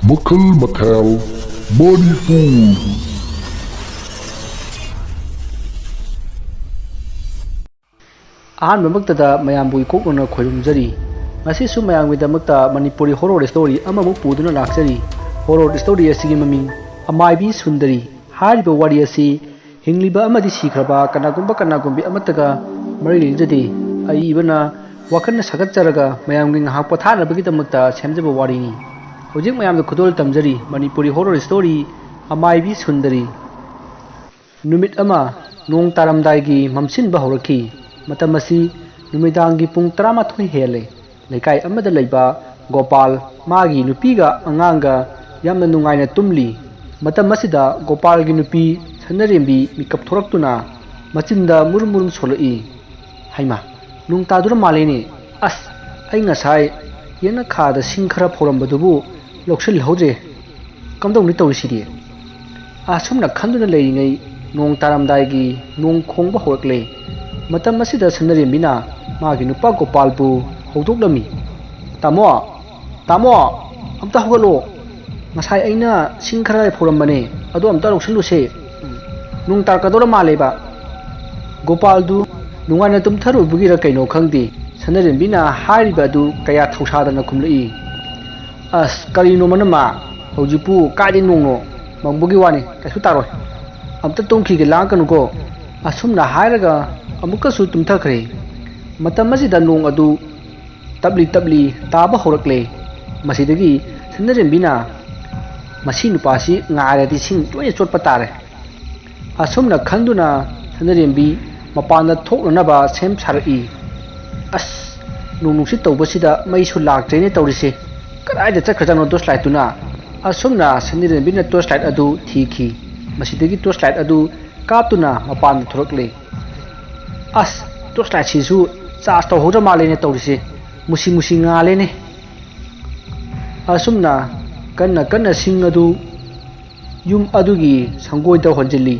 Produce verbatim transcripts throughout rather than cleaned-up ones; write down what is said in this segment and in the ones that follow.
ꯃꯈꯜ ꯃꯊꯦꯜ ꯃꯅꯤꯄꯨꯔ꯫ ꯑꯍꯥꯟꯕꯃꯛꯇꯗ ꯃꯌꯥꯝꯕꯨ ꯏꯀꯣꯛꯅꯅ ꯈꯣꯏꯔꯨꯝꯖꯔꯤ꯫ ꯉꯁꯤꯁꯨ ꯃꯌꯥꯝꯒꯤꯗꯃꯛꯇ ꯃꯅꯤꯄꯨꯔꯤ horror story ꯑꯃꯃꯨꯛ ꯄꯨꯗꯨꯅ ꯂꯥꯛꯆꯔꯤ꯫ Horror story ꯑꯁꯤꯒꯤ ꯃꯃꯤꯡ ꯑꯃꯥꯏꯕꯤ ꯁꯨꯟꯗꯔꯤ꯫ ꯍꯥꯏꯔꯤꯕ ꯋꯥꯔꯤ ꯑꯁꯤ ꯍꯤꯡꯂꯤꯕ ꯑꯃꯗꯤ ꯁꯤꯈ꯭ꯔꯕ ꯀꯅꯥꯒꯨꯝꯕ ꯀꯅꯥꯒꯨꯝꯕꯤ ꯑꯃꯠꯇꯒ ꯃꯔꯤ ꯂꯩꯅꯖꯗꯦ꯫ ꯑꯏꯕꯅ ꯋꯥꯈꯜꯅ ꯁꯥꯒꯠꯆꯔꯒ ꯃꯌꯥꯝꯒꯤ ꯉꯥꯏꯍꯥꯛ ꯄꯣꯊꯥꯅꯕꯒꯤꯗꯃꯛꯇ ꯁꯦꯝꯖꯕ ꯋꯥꯔꯤꯅꯤ꯫ ꯍꯧꯖꯤꯛ ꯃꯌꯥꯝꯗ ꯈꯨꯗꯣꯜ ꯇꯝꯖꯔꯤ ꯃꯅꯤꯄꯨꯔꯤ horror story ꯑꯃꯥꯏꯕꯤ ꯁꯨꯟꯗꯔꯤ꯫ ꯅꯨꯃꯤꯠ ꯑꯃ ꯅꯣꯡ ꯇꯥꯔꯝꯗꯥꯏꯒꯤ ꯃꯝꯁꯤꯟꯕ ꯍꯧꯔꯛꯈꯤ꯫ ꯃꯇꯝ ꯑꯁꯤ ꯅꯨꯃꯤꯗꯥꯡꯒꯤ ꯄꯨꯡ ꯇꯔꯥꯃꯥꯊꯣꯏ ꯍꯦꯜꯂꯦ꯫ ꯂꯩꯀꯥꯏ ꯑꯃꯗ ꯂꯩꯕ ꯒꯣꯄꯥꯜ ꯃꯥꯒꯤ ꯅꯨꯄꯤꯒ ꯑꯉꯥꯡꯒ ꯌꯥꯝꯅ ꯅꯨꯡꯉꯥꯏꯅ ꯇꯨꯝꯂꯤ꯫ ꯃꯇꯝ ꯑꯁꯤꯗ ꯒꯣꯄꯥꯜꯒꯤ ꯅꯨꯄꯤ ꯁꯅꯔꯦꯝꯕꯤ ꯃꯤꯀꯞ ꯊꯣꯔꯛꯇꯨꯅ ꯃꯆꯤꯟꯗ ꯃꯨꯔꯨꯝ ꯃꯨꯔꯨꯝ ꯁꯣꯜꯂꯛꯏ꯫ "ꯍꯩꯃꯥ, ꯅꯣꯡ ꯇꯥꯗꯨꯔ ꯃꯥꯜꯂꯦꯅꯦ꯫ ꯑꯁ, ꯑꯩ ꯉꯁꯥꯏ ꯌꯦꯅꯈꯥꯗ ꯁꯤꯡ ꯈꯔ ꯐꯧꯔꯝꯕꯗꯨꯕꯨ ꯂꯧꯁꯤꯜꯍꯧꯗ꯭ꯔꯦ꯫ ꯀꯝꯗꯧꯅꯤ ꯇꯧꯔꯤꯁꯤꯗꯤ?" ꯑꯁꯨꯝꯅ ꯈꯟꯗꯨꯅ ꯂꯩꯔꯤꯉꯩ ꯅꯣꯡ ꯇꯥꯔꯝꯗꯥꯏꯒꯤ ꯅꯣꯡ ꯈꯣꯡꯕ ꯍꯧꯔꯛꯂꯦ꯫ ꯃꯇꯝ ꯑꯁꯤꯗ ꯁꯅꯔꯦꯝꯕꯤꯅ ꯃꯥꯒꯤ ꯅꯨꯄꯥ ꯒꯣꯄꯥꯜꯕꯨ ꯍꯧꯗꯣꯛꯂꯝꯃꯤ꯫ "ꯇꯥꯃꯣ, ꯇꯥꯃꯣ, ꯑꯝꯇ ꯍꯧꯒꯠꯂꯣ꯫ ꯉꯁꯥꯏ ꯑꯩꯅ ꯁꯤꯡ ꯈꯔ ꯐꯧꯔꯝꯕꯅꯦ, ꯑꯗꯣ ꯑꯝꯇ ꯂꯧꯁꯤꯜꯂꯨꯁꯦ꯫ ꯅꯣꯡ ꯇꯥꯔꯛꯀꯗꯧꯔ ꯃꯥꯜꯂꯦꯕ꯫" ꯒꯣꯄꯥꯜꯗꯨ ꯅꯨꯡꯉꯥꯏꯅ ꯇꯨꯝꯊꯔꯨꯕꯒꯤꯔ ꯀꯩꯅꯣ ꯈꯪꯗꯦ, ꯁꯅꯔꯦꯝꯕꯤꯅ ꯍꯥꯏꯔꯤꯕ ꯑꯗꯨ ꯀꯌꯥ ꯊꯧꯁꯥꯗꯅ ꯈꯨꯝꯂꯛꯏ꯫ "ꯑꯁ, ꯀꯔꯤꯅꯣ ꯃꯅꯝꯃ? ꯍꯧꯖꯤꯛꯄꯨ ꯀꯥꯏꯗꯩ ꯅꯣꯡꯅꯣ? ꯃꯪꯕꯒꯤ ꯋꯥꯅꯤ, ꯀꯩꯁꯨ ꯇꯥꯔꯣꯏ꯫ ꯑꯝꯇ ꯇꯨꯝꯈꯤꯒꯦ, ꯂꯥꯡꯒꯅꯨꯀꯣ꯫" ꯑꯁꯨꯝꯅ ꯍꯥꯏꯔꯒ ꯑꯃꯨꯛꯀꯁꯨ ꯇꯨꯝꯊꯈ꯭ꯔꯦ꯫ ꯃꯇꯝ ꯑꯁꯤꯗ ꯅꯣꯡ ꯑꯗꯨ ꯇꯞꯂꯤ ꯇꯞꯂꯤ ꯇꯥꯕ ꯍꯧꯔꯛꯂꯦ꯫ ꯃꯁꯤꯗꯒꯤ ꯁꯅꯔꯦꯝꯕꯤꯅ, "ꯃꯁꯤ ꯅꯨꯄꯥꯁꯤ ꯉꯥꯏꯔꯗꯤ ꯁꯤꯡ ꯂꯣꯏꯅ ꯆꯣꯠꯄ ꯇꯥꯔꯦ꯫" ꯑꯁꯨꯝꯅ ꯈꯟꯗꯨꯅ ꯁꯅꯔꯦꯝꯕꯤ ꯃꯄꯥꯟꯗ ꯊꯣꯛꯅꯅꯕ ꯁꯦꯝ ꯁꯥꯔꯛꯏ꯫ "ꯑꯁ, ꯅꯣꯡ ꯅꯨꯡꯁꯤꯠ ꯇꯧꯕꯁꯤꯗ ꯃꯩꯁꯨ ꯂꯥꯛꯇ꯭ꯔꯦꯅꯦ ꯇꯧꯔꯤꯁꯦ꯫ ꯀꯗꯥꯏꯗ ꯆꯠꯈ꯭ꯔꯖꯥꯠꯅꯣ torch lightꯇꯨꯅ?" ꯑꯁꯨꯝꯅ ꯁꯅꯔꯦꯝꯕꯤꯅ torch light ꯑꯗꯨ ꯊꯤꯈꯤ꯫ ꯃꯁꯤꯗꯒꯤ torch light ꯑꯗꯨ ꯀꯥꯞꯇꯨꯅ ꯃꯄꯥꯟꯗ ꯊꯣꯔꯛꯂꯦ꯫ "ꯑꯁ, torch lightꯁꯤꯁꯨ charge ꯇꯧꯍꯧꯗ꯭ꯔ ꯃꯥꯜꯂꯦꯅꯦ ꯇꯧꯔꯤꯁꯦ꯫ ꯃꯨꯁꯤ ꯃꯨꯁꯤ ꯉꯥꯜꯂꯦꯅꯦ꯫" ꯑꯁꯨꯝꯅ ꯀꯟꯅ ꯀꯟꯅ ꯁꯤꯡ ꯑꯗꯨ ꯌꯨꯝ ꯑꯗꯨꯒꯤ ꯁꯪꯒꯣꯏꯗ ꯍꯣꯟꯖꯤꯜꯂꯤ꯫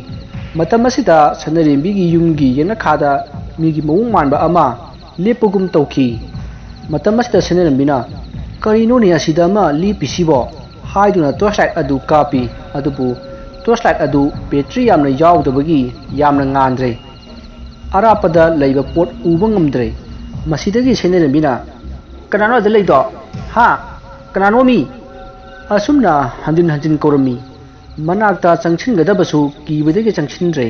ꯃꯇꯝ ꯑꯁꯤꯗ ꯁꯅꯔꯦꯝꯕꯤꯒꯤ ꯌꯨꯝꯒꯤ ꯌꯦꯅꯈꯥꯗ ꯃꯤꯒꯤ ꯃꯑꯣꯡ ꯃꯥꯟꯕ ꯑꯃ ꯂꯦꯞꯄꯒꯨꯝ ꯇꯧꯈꯤ꯫ ꯃꯇꯝ ꯑꯁꯤꯗ ꯁꯅꯔꯦꯝꯕꯤꯅ, "ꯀꯔꯤꯅꯣꯅꯦ ꯑꯁꯤꯗ ꯑꯃ ꯂꯦꯞꯄꯤꯁꯤꯕꯣ?" ꯍꯥꯏꯗꯨꯅ ꯇꯣꯔꯆ ꯂꯥꯏꯠ ꯑꯗꯨ ꯀꯥꯞꯄꯤ꯫ ꯑꯗꯨꯕꯨ ꯇꯣꯔꯆ ꯂꯥꯏꯠ ꯑꯗꯨ ꯕꯦꯇ꯭ꯔꯤ ꯌꯥꯝꯅ ꯌꯥꯎꯗꯕꯒꯤ ꯌꯥꯝꯅ ꯉꯥꯟꯗ꯭ꯔꯦ꯫ ꯑꯔꯥꯞꯄꯗ ꯂꯩꯕ ꯄꯣꯠ ꯎꯕ ꯉꯝꯗ꯭ꯔꯦ꯫ ꯃꯁꯤꯗꯒꯤ ꯁꯦꯟꯅꯔꯦꯝꯕꯤꯅ, "ꯀꯅꯥꯅꯣ ꯑꯗ ꯂꯩꯗꯣ? ꯍꯥ? ꯀꯅꯥꯅꯣ ꯃꯤ?" ꯑꯁꯨꯝꯅ ꯍꯟꯖꯤꯟ ꯍꯟꯖꯤꯟ ꯀꯧꯔꯝꯃꯤ꯫ ꯃꯅꯥꯛꯇ ꯆꯪꯁꯤꯟꯒꯗꯕꯁꯨ ꯀꯤꯕꯗꯒꯤ ꯆꯪꯁꯤꯟꯗ꯭ꯔꯦ꯫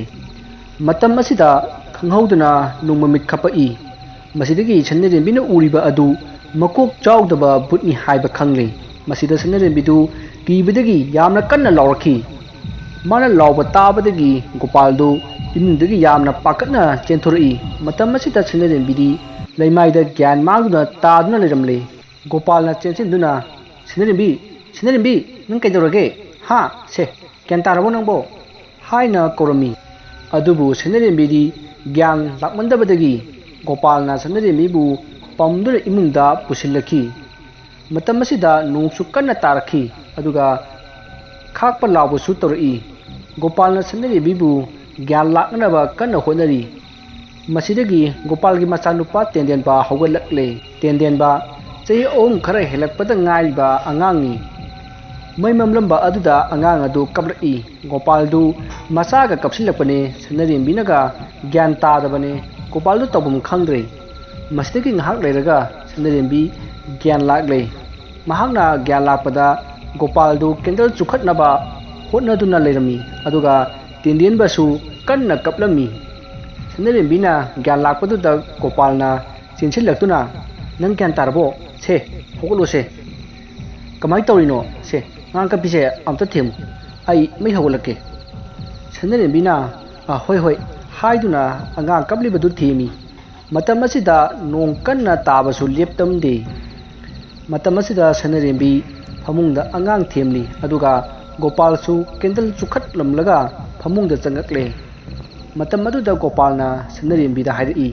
ꯃꯇꯝ ꯑꯁꯤꯗ ꯈꯪꯍꯧꯗꯅ ꯅꯣꯡꯃ ꯃꯤꯠ ꯈꯞꯄꯛꯏ꯫ ꯃꯁꯤꯗꯒꯤ ꯁꯦꯟꯅꯔꯦꯝꯕꯤꯅ ꯎꯔꯤꯕ ꯑꯗꯨ ꯃꯀꯣꯛ ꯆꯥꯎꯗꯕ ꯚꯨꯠꯅꯤ ꯍꯥꯏꯕ ꯈꯪꯂꯦ꯫ ꯃꯁꯤꯗ ꯁꯦꯟꯅꯔꯦꯝꯕꯤꯗꯨ ꯀꯤꯕꯗꯒꯤ ꯌꯥꯝꯅ ꯀꯟꯅ ꯂꯥꯎꯔꯛꯈꯤ꯫ ꯃꯥꯅ ꯂꯥꯎꯕ ꯇꯥꯕꯗꯒꯤ ꯒꯣꯄꯥꯜꯗꯨ ꯏꯃꯨꯡꯗꯒꯤ ꯌꯥꯝꯅ ꯄꯥꯈꯠꯅ ꯆꯦꯟꯊꯣꯔꯛꯏ꯫ ꯃꯇꯝ ꯑꯁꯤꯗ ꯁꯦꯟꯅꯔꯦꯝꯕꯤꯗꯤ ꯂꯩꯃꯥꯏꯗ ꯒ꯭ꯌꯥꯟ ꯃꯥꯡꯗꯨꯅ ꯇꯥꯗꯨꯅ ꯂꯩꯔꯝꯂꯦ꯫ ꯒꯣꯄꯥꯜꯅ ꯆꯦꯟꯁꯤꯟꯗꯨꯅ, "ꯁꯦꯟꯅꯔꯦꯝꯕꯤ, ꯁꯦꯟꯅꯔꯦꯝꯕꯤ, ꯅꯪ ꯀꯩꯗꯧꯔꯒꯦ? ꯍꯥ? ꯁꯦ, ꯒ꯭ꯌꯥꯟ ꯇꯥꯔꯕꯣ ꯅꯪꯕꯣ?" ꯍꯥꯏꯅ ꯀꯧꯔꯝꯃꯤ꯫ ꯑꯗꯨꯕꯨ ꯁꯦꯟꯅꯔꯦꯝꯕꯤꯗꯤ ꯒ꯭ꯌꯥꯟ ꯂꯥꯛꯃꯟꯗꯕꯗꯒꯤ ꯒꯣꯄꯥꯜꯅ ꯁꯦꯟꯅꯔꯦꯝꯕꯤꯕꯨ ꯄꯝꯗꯨꯅ ꯏꯃꯨꯡꯗ ꯄꯨꯁꯤꯜꯂꯛꯈꯤ꯫ ꯃꯇꯝ ꯑꯁꯤꯗ ꯅꯣꯡꯁꯨ ꯀꯟꯅ ꯇꯥꯔꯛꯈꯤ, ꯑꯗꯨꯒ ꯈꯥꯛꯄ ꯂꯥꯎꯕꯁꯨ ꯇꯧꯔꯛꯏ꯫ ꯒꯣꯄꯥꯜꯅ ꯁꯦꯟꯅꯔꯦꯝꯕꯤꯕꯨ ꯒ꯭ꯌꯥꯟ ꯂꯥꯛꯅꯅꯕ ꯀꯟꯅ ꯍꯣꯠꯅꯔꯤ꯫ ꯃꯁꯤꯗꯒꯤ ꯒꯣꯄꯥꯜꯒꯤ ꯃꯆꯥꯅꯨꯄꯥ ꯇꯦꯟꯗꯦꯟꯕ ꯍꯧꯒꯠꯂꯛꯂꯦ꯫ ꯇꯦꯟꯗꯦꯟꯕ ꯆꯍꯤ ꯑꯍꯨꯝ ꯈꯔ ꯍꯦꯜꯂꯛꯄꯗ ꯉꯥꯏꯔꯤꯕ ꯑꯉꯥꯡꯅꯤ꯫ ꯃꯩ ꯃꯝꯂꯝꯕ ꯑꯗꯨꯗ ꯑꯉꯥꯡ ꯑꯗꯨ ꯀꯞꯂꯛꯏ꯫ ꯒꯣꯄꯥꯜꯗꯨ ꯃꯆꯥꯒ ꯀꯞꯁꯤꯜꯂꯛꯄꯅꯦ꯫ ꯁꯦꯟꯅꯔꯦꯝꯕꯤꯅꯒ ꯒ꯭ꯌꯥꯟ ꯇꯥꯗꯕꯅꯦ꯫ ꯒꯣꯄꯥꯜꯗꯨ ꯇꯧꯐꯝ ꯈꯪꯗ꯭ꯔꯦ꯫ ꯃꯁꯤꯗꯒꯤ ꯉꯥꯏꯍꯥꯛ ꯂꯩꯔꯒ ꯁꯦꯟꯅꯔꯦꯝꯕꯤ ꯒ꯭ꯌꯥꯟ ꯂꯥꯛꯂꯦ꯫ ꯃꯍꯥꯛꯅ ꯒ꯭ꯌꯥꯟ ꯂꯥꯛꯄꯗ ꯒꯣꯄꯥꯜꯗꯨ ꯀꯦꯟꯗꯜ ꯆꯨꯈꯠꯅꯕ ꯍꯣꯠꯅꯗꯨꯅ ꯂꯩꯔꯝꯃꯤ, ꯑꯗꯨꯒ ꯇꯦꯟꯗꯦꯟꯕꯁꯨ ꯀꯟꯅ ꯀꯞꯂꯝꯃꯤ꯫ ꯁꯦꯟꯅꯔꯦꯝꯕꯤꯅ ꯒ꯭ꯌꯥꯟ ꯂꯥꯛꯄꯗꯨꯗ ꯒꯣꯄꯥꯜꯅ ꯆꯦꯟꯁꯤꯜꯂꯛꯇꯨꯅ, "ꯅꯪ ꯒ꯭ꯌꯥꯟ ꯇꯥꯔꯕꯣ? ꯁꯦ, ꯍꯧꯒꯠꯂꯣꯁꯦ꯫ ꯀꯃꯥꯏꯅ ꯇꯧꯔꯤꯅꯣ? ꯁꯦ, ꯑꯉꯥꯡ ꯀꯞꯄꯤꯁꯦ ꯑꯝꯇ ꯊꯦꯝꯃꯨ꯫ ꯑꯩ ꯃꯩ ꯍꯧꯒꯠꯂꯛꯀꯦ꯫" ꯁꯦꯟꯅꯔꯦꯝꯕꯤꯅ, "ꯑ, ꯍꯣꯏ, ꯍꯣꯏ," ꯍꯥꯏꯗꯨꯅ ꯑꯉꯥꯡ ꯀꯞꯂꯤꯕꯗꯨ ꯊꯦꯝꯃꯤ꯫ ꯃꯇꯝ ꯑꯁꯤꯗ ꯅꯣꯡ ꯀꯟꯅ ꯇꯥꯕꯁꯨ ꯂꯦꯞꯇꯝꯗꯦ꯫ ꯃꯇꯝ ꯑꯁꯤꯗ ꯁꯦꯟꯅꯔꯦꯝꯕꯤ ꯐꯃꯨꯡꯗ ꯑꯉꯥꯡ ꯊꯦꯝꯂꯤ, ꯑꯗꯨꯒ ꯒꯣꯄꯥꯜꯁꯨ ꯀꯦꯟꯗꯜ ꯆꯨꯈꯠꯂꯝꯂꯒ ꯐꯃꯨꯡꯗ ꯆꯪꯉꯛꯂꯦ꯫ ꯃꯇꯝ ꯑꯗꯨꯗ ꯒꯣꯄꯥꯜꯅ ꯁꯦꯟꯅꯔꯦꯝꯕꯤꯗ ꯍꯥꯏꯔꯛꯏ,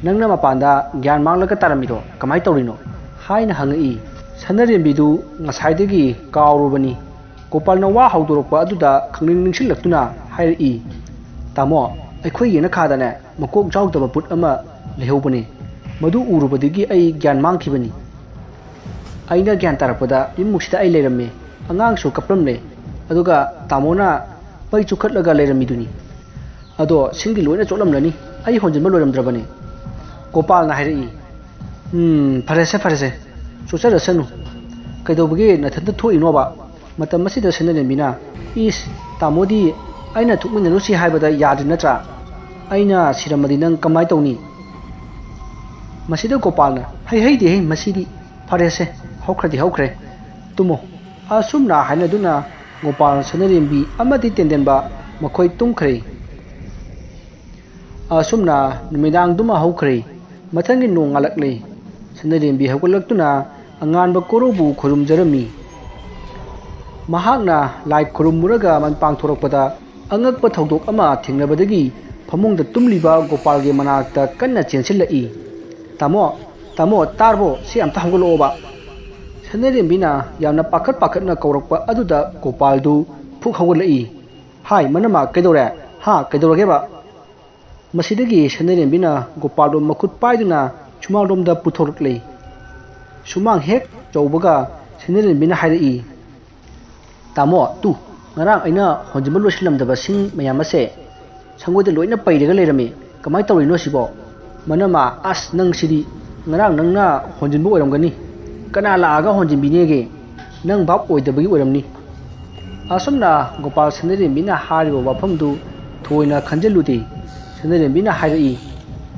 "ꯅꯪꯅ ꯃꯄꯥꯟꯗ ꯒ꯭ꯌꯥꯟ ꯃꯥꯡꯂꯒ ꯇꯥꯔꯝꯃꯤꯗꯣ ꯀꯃꯥꯏꯅ ꯇꯧꯔꯤꯅꯣ?" ꯍꯥꯏꯅ ꯍꯪꯉꯛꯏ꯫ ꯁꯦꯟꯅꯔꯦꯝꯕꯤꯗꯨ ꯉꯁꯥꯏꯗꯒꯤ ꯀꯥꯎꯔꯨꯕꯅꯤ꯫ ꯒꯣꯄꯥꯜꯅ ꯋꯥ ꯍꯧꯗꯣꯔꯛꯄ ꯑꯗꯨꯗ ꯈꯪꯅꯤꯡ ꯅꯤꯡꯁꯤꯡꯂꯛꯇꯨꯅ ꯍꯥꯏꯔꯛꯏ, "ꯇꯥꯃꯣ, ꯑꯩꯈꯣꯏ ꯌꯦꯅꯈꯥꯗꯅꯦ ꯃꯀꯣꯛ ꯆꯥꯎꯗꯕ ꯕꯨꯠ ꯑꯃ ꯂꯩꯍꯧꯕꯅꯤ꯫ ꯃꯗꯨ ꯎꯔꯨꯕꯗꯒꯤ ꯑꯩ ꯒ꯭ꯌꯥꯟ ꯃꯥꯡꯈꯤꯕꯅꯤ꯫ ꯑꯩꯅ ꯒ꯭ꯌꯥꯟ ꯇꯥꯔꯛꯄꯗ ꯌꯨꯝꯃꯨꯛꯁꯤꯗ ꯑꯩ ꯂꯩꯔꯝꯃꯤ꯫ ꯑꯉꯥꯡꯁꯨ ꯀꯞꯂꯝꯂꯦ꯫ ꯑꯗꯨꯒ ꯇꯥꯃꯣꯅ ꯃꯩ ꯆꯨꯈꯠꯂꯒ ꯂꯩꯔꯝꯃꯤꯗꯨꯅꯤ꯫ ꯑꯗꯣ ꯁꯤꯡꯗꯤ ꯂꯣꯏꯅ ꯆꯣꯠꯂꯝꯂꯅꯤ꯫ ꯑꯩ ꯍꯣꯟꯖꯤꯟꯕ ꯂꯣꯏꯔꯝꯗ꯭ꯔꯕꯅꯤ꯫ ꯒꯣꯄꯥꯜꯅ ꯍꯥꯏꯔꯛꯏ꯫ "ꯎꯝ, ꯐꯔꯦꯁꯦ, ꯐꯔꯦꯁꯦ꯫ ꯆꯣꯠꯆꯔꯁꯅꯨ꯫ ꯀꯩꯗꯧꯕꯒꯤ ꯅꯊꯟꯇ ꯊꯣꯛꯏꯅꯣꯕ? ꯃꯇꯝ ꯑꯁꯤꯗ ꯁꯅꯔꯦꯝꯕꯤꯅ, "ꯏꯁ, ꯇꯥꯃꯣꯗꯤ ꯑꯩꯅ ꯊꯣꯛꯃꯤꯟꯅꯔꯨꯁꯤ ꯍꯥꯏꯕꯗ ꯌꯥꯗ꯭ꯔꯤ ꯅꯠꯇ꯭ꯔꯥ? ꯑꯩꯅ ꯁꯤꯔꯝꯃꯗꯤ ꯅꯪ ꯀꯃꯥꯏ ꯇꯧꯅꯤ?" ꯃꯁꯤꯗ ꯒꯣꯄꯥꯜꯅ, "ꯍꯩ ꯍꯩꯗꯦꯍꯦ ꯃꯁꯤꯗꯤ꯫ ꯐꯔꯦꯁꯦ, ꯍꯧꯈ꯭ꯔꯗꯤ ꯍꯧꯈ꯭ꯔꯦ꯫ ꯇꯨꯝꯃꯣ꯫" ꯑꯁꯨꯝꯅ ꯍꯥꯏꯅꯗꯨꯅ ꯒꯣꯄꯥꯜ, ꯁꯅꯔꯦꯝꯕꯤ ꯑꯃꯗꯤ ꯇꯦꯟꯗꯦꯟꯕ ꯃꯈꯣꯏ ꯇꯨꯝꯈ꯭ꯔꯦ꯫ ꯑꯁꯨꯝꯅ ꯅꯨꯃꯤꯗꯥꯡꯗꯨꯃ ꯍꯧꯈ꯭ꯔꯦ꯫ ꯃꯊꯪꯒꯤ ꯅꯣꯡ ꯉꯥꯜꯂꯛꯂꯦ꯫ ꯁꯅꯔꯦꯝꯕꯤ ꯍꯧꯒꯠꯂꯛꯇꯨꯅ ꯑꯉꯥꯟꯕ ꯀꯣꯔꯧꯕꯨ ꯈꯨꯔꯨꯝꯖꯔꯝꯃꯤ꯫ ꯃꯍꯥꯛꯅ ꯂꯥꯏ ꯈꯨꯔꯨꯝꯃꯨꯔꯒ ꯃꯄꯥꯟ ꯊꯣꯔꯛꯄꯗ ꯑꯉꯛꯄ ꯊꯧꯗꯣꯛ ꯑꯃ ꯊꯦꯡꯅꯕꯗꯒꯤ ꯐꯃꯨꯡꯗ ꯇꯨꯝꯂꯤꯕ ꯒꯣꯄꯥꯜꯒꯤ ꯃꯅꯥꯛꯇ ꯀꯟꯅ ꯆꯦꯟꯁꯤꯜꯂꯛꯏ꯫ "ꯇꯥꯃꯣ, ꯇꯥꯃꯣ, ꯇꯥꯔꯕꯣ? ꯁꯤ ꯑꯝꯇ ꯍꯧꯒꯠꯂꯛꯑꯣꯕ꯫" ꯁꯅꯔꯦꯝꯕꯤꯅ ꯌꯥꯝꯅ ꯄꯥꯈꯠ ꯄꯥꯈꯠꯅ ꯀꯧꯔꯛꯄ ꯑꯗꯨꯗ ꯒꯣꯄꯥꯜꯗꯨ ꯐꯨꯛ ꯍꯧꯒꯠꯂꯛꯏ꯫ "ꯍꯥꯏ, ꯃꯅꯝꯃ, ꯀꯩꯗꯧꯔꯦ? ꯍꯥ, ꯀꯩꯗꯧꯔꯒꯦꯕ?" ꯃꯁꯤꯗꯒꯤ ꯁꯅꯔꯦꯝꯕꯤꯅ ꯒꯣꯄꯥꯜꯗꯨ ꯃꯈꯨꯠ ꯄꯥꯏꯗꯨꯅ ꯁꯨꯃꯥꯡꯂꯣꯝꯗ ꯄꯨꯊꯣꯔꯛꯂꯦ꯫ ꯁꯨꯃꯥꯡ ꯍꯦꯛ ꯌꯧꯕꯒ ꯁꯅꯔꯦꯝꯕꯤꯅ ꯍꯥꯏꯔꯛꯏ, "ꯇꯥꯃꯣ, ꯇꯨ, ꯉꯔꯥꯡ ꯑꯩꯅ ꯍꯣꯟꯖꯤꯟꯕ ꯂꯣꯏꯁꯤꯜꯂꯝꯗꯕ ꯁꯤꯡ ꯃꯌꯥꯝ ꯑꯁꯦ ꯁꯪꯒꯣꯏꯗ ꯂꯣꯏꯅ ꯄꯩꯔꯒ ꯂꯩꯔꯝꯃꯤ꯫ ꯀꯃꯥꯏꯅ ꯇꯧꯔꯤꯅꯣ ꯁꯤꯕꯣ? ꯃꯅꯝꯃ, ꯑꯁ, ꯅꯪ ꯁꯤꯗꯤ ꯉꯔꯥꯡ ꯅꯪꯅ ꯍꯣꯟꯖꯤꯟꯕ ꯑꯣꯏꯔꯝꯒꯅꯤ꯫ ꯀꯅꯥ ꯂꯥꯛꯑꯒ ꯍꯣꯟꯖꯤꯟꯕꯤꯅꯦꯒꯦ? ꯅꯪ ꯚꯥꯞ ꯑꯣꯏꯗꯕꯒꯤ ꯑꯣꯏꯔꯝꯅꯤ꯫" ꯑꯁꯨꯝꯅ ꯒꯣꯄꯥꯜ ꯁꯅꯔꯦꯝꯕꯤꯅ ꯍꯥꯏꯔꯤꯕ ꯋꯥꯐꯝꯗꯨ ꯊꯣꯏꯅ ꯈꯟꯖꯤꯜꯂꯨꯗꯦ꯫ ꯁꯅꯔꯦꯝꯕꯤꯅ ꯍꯥꯏꯔꯛꯏ,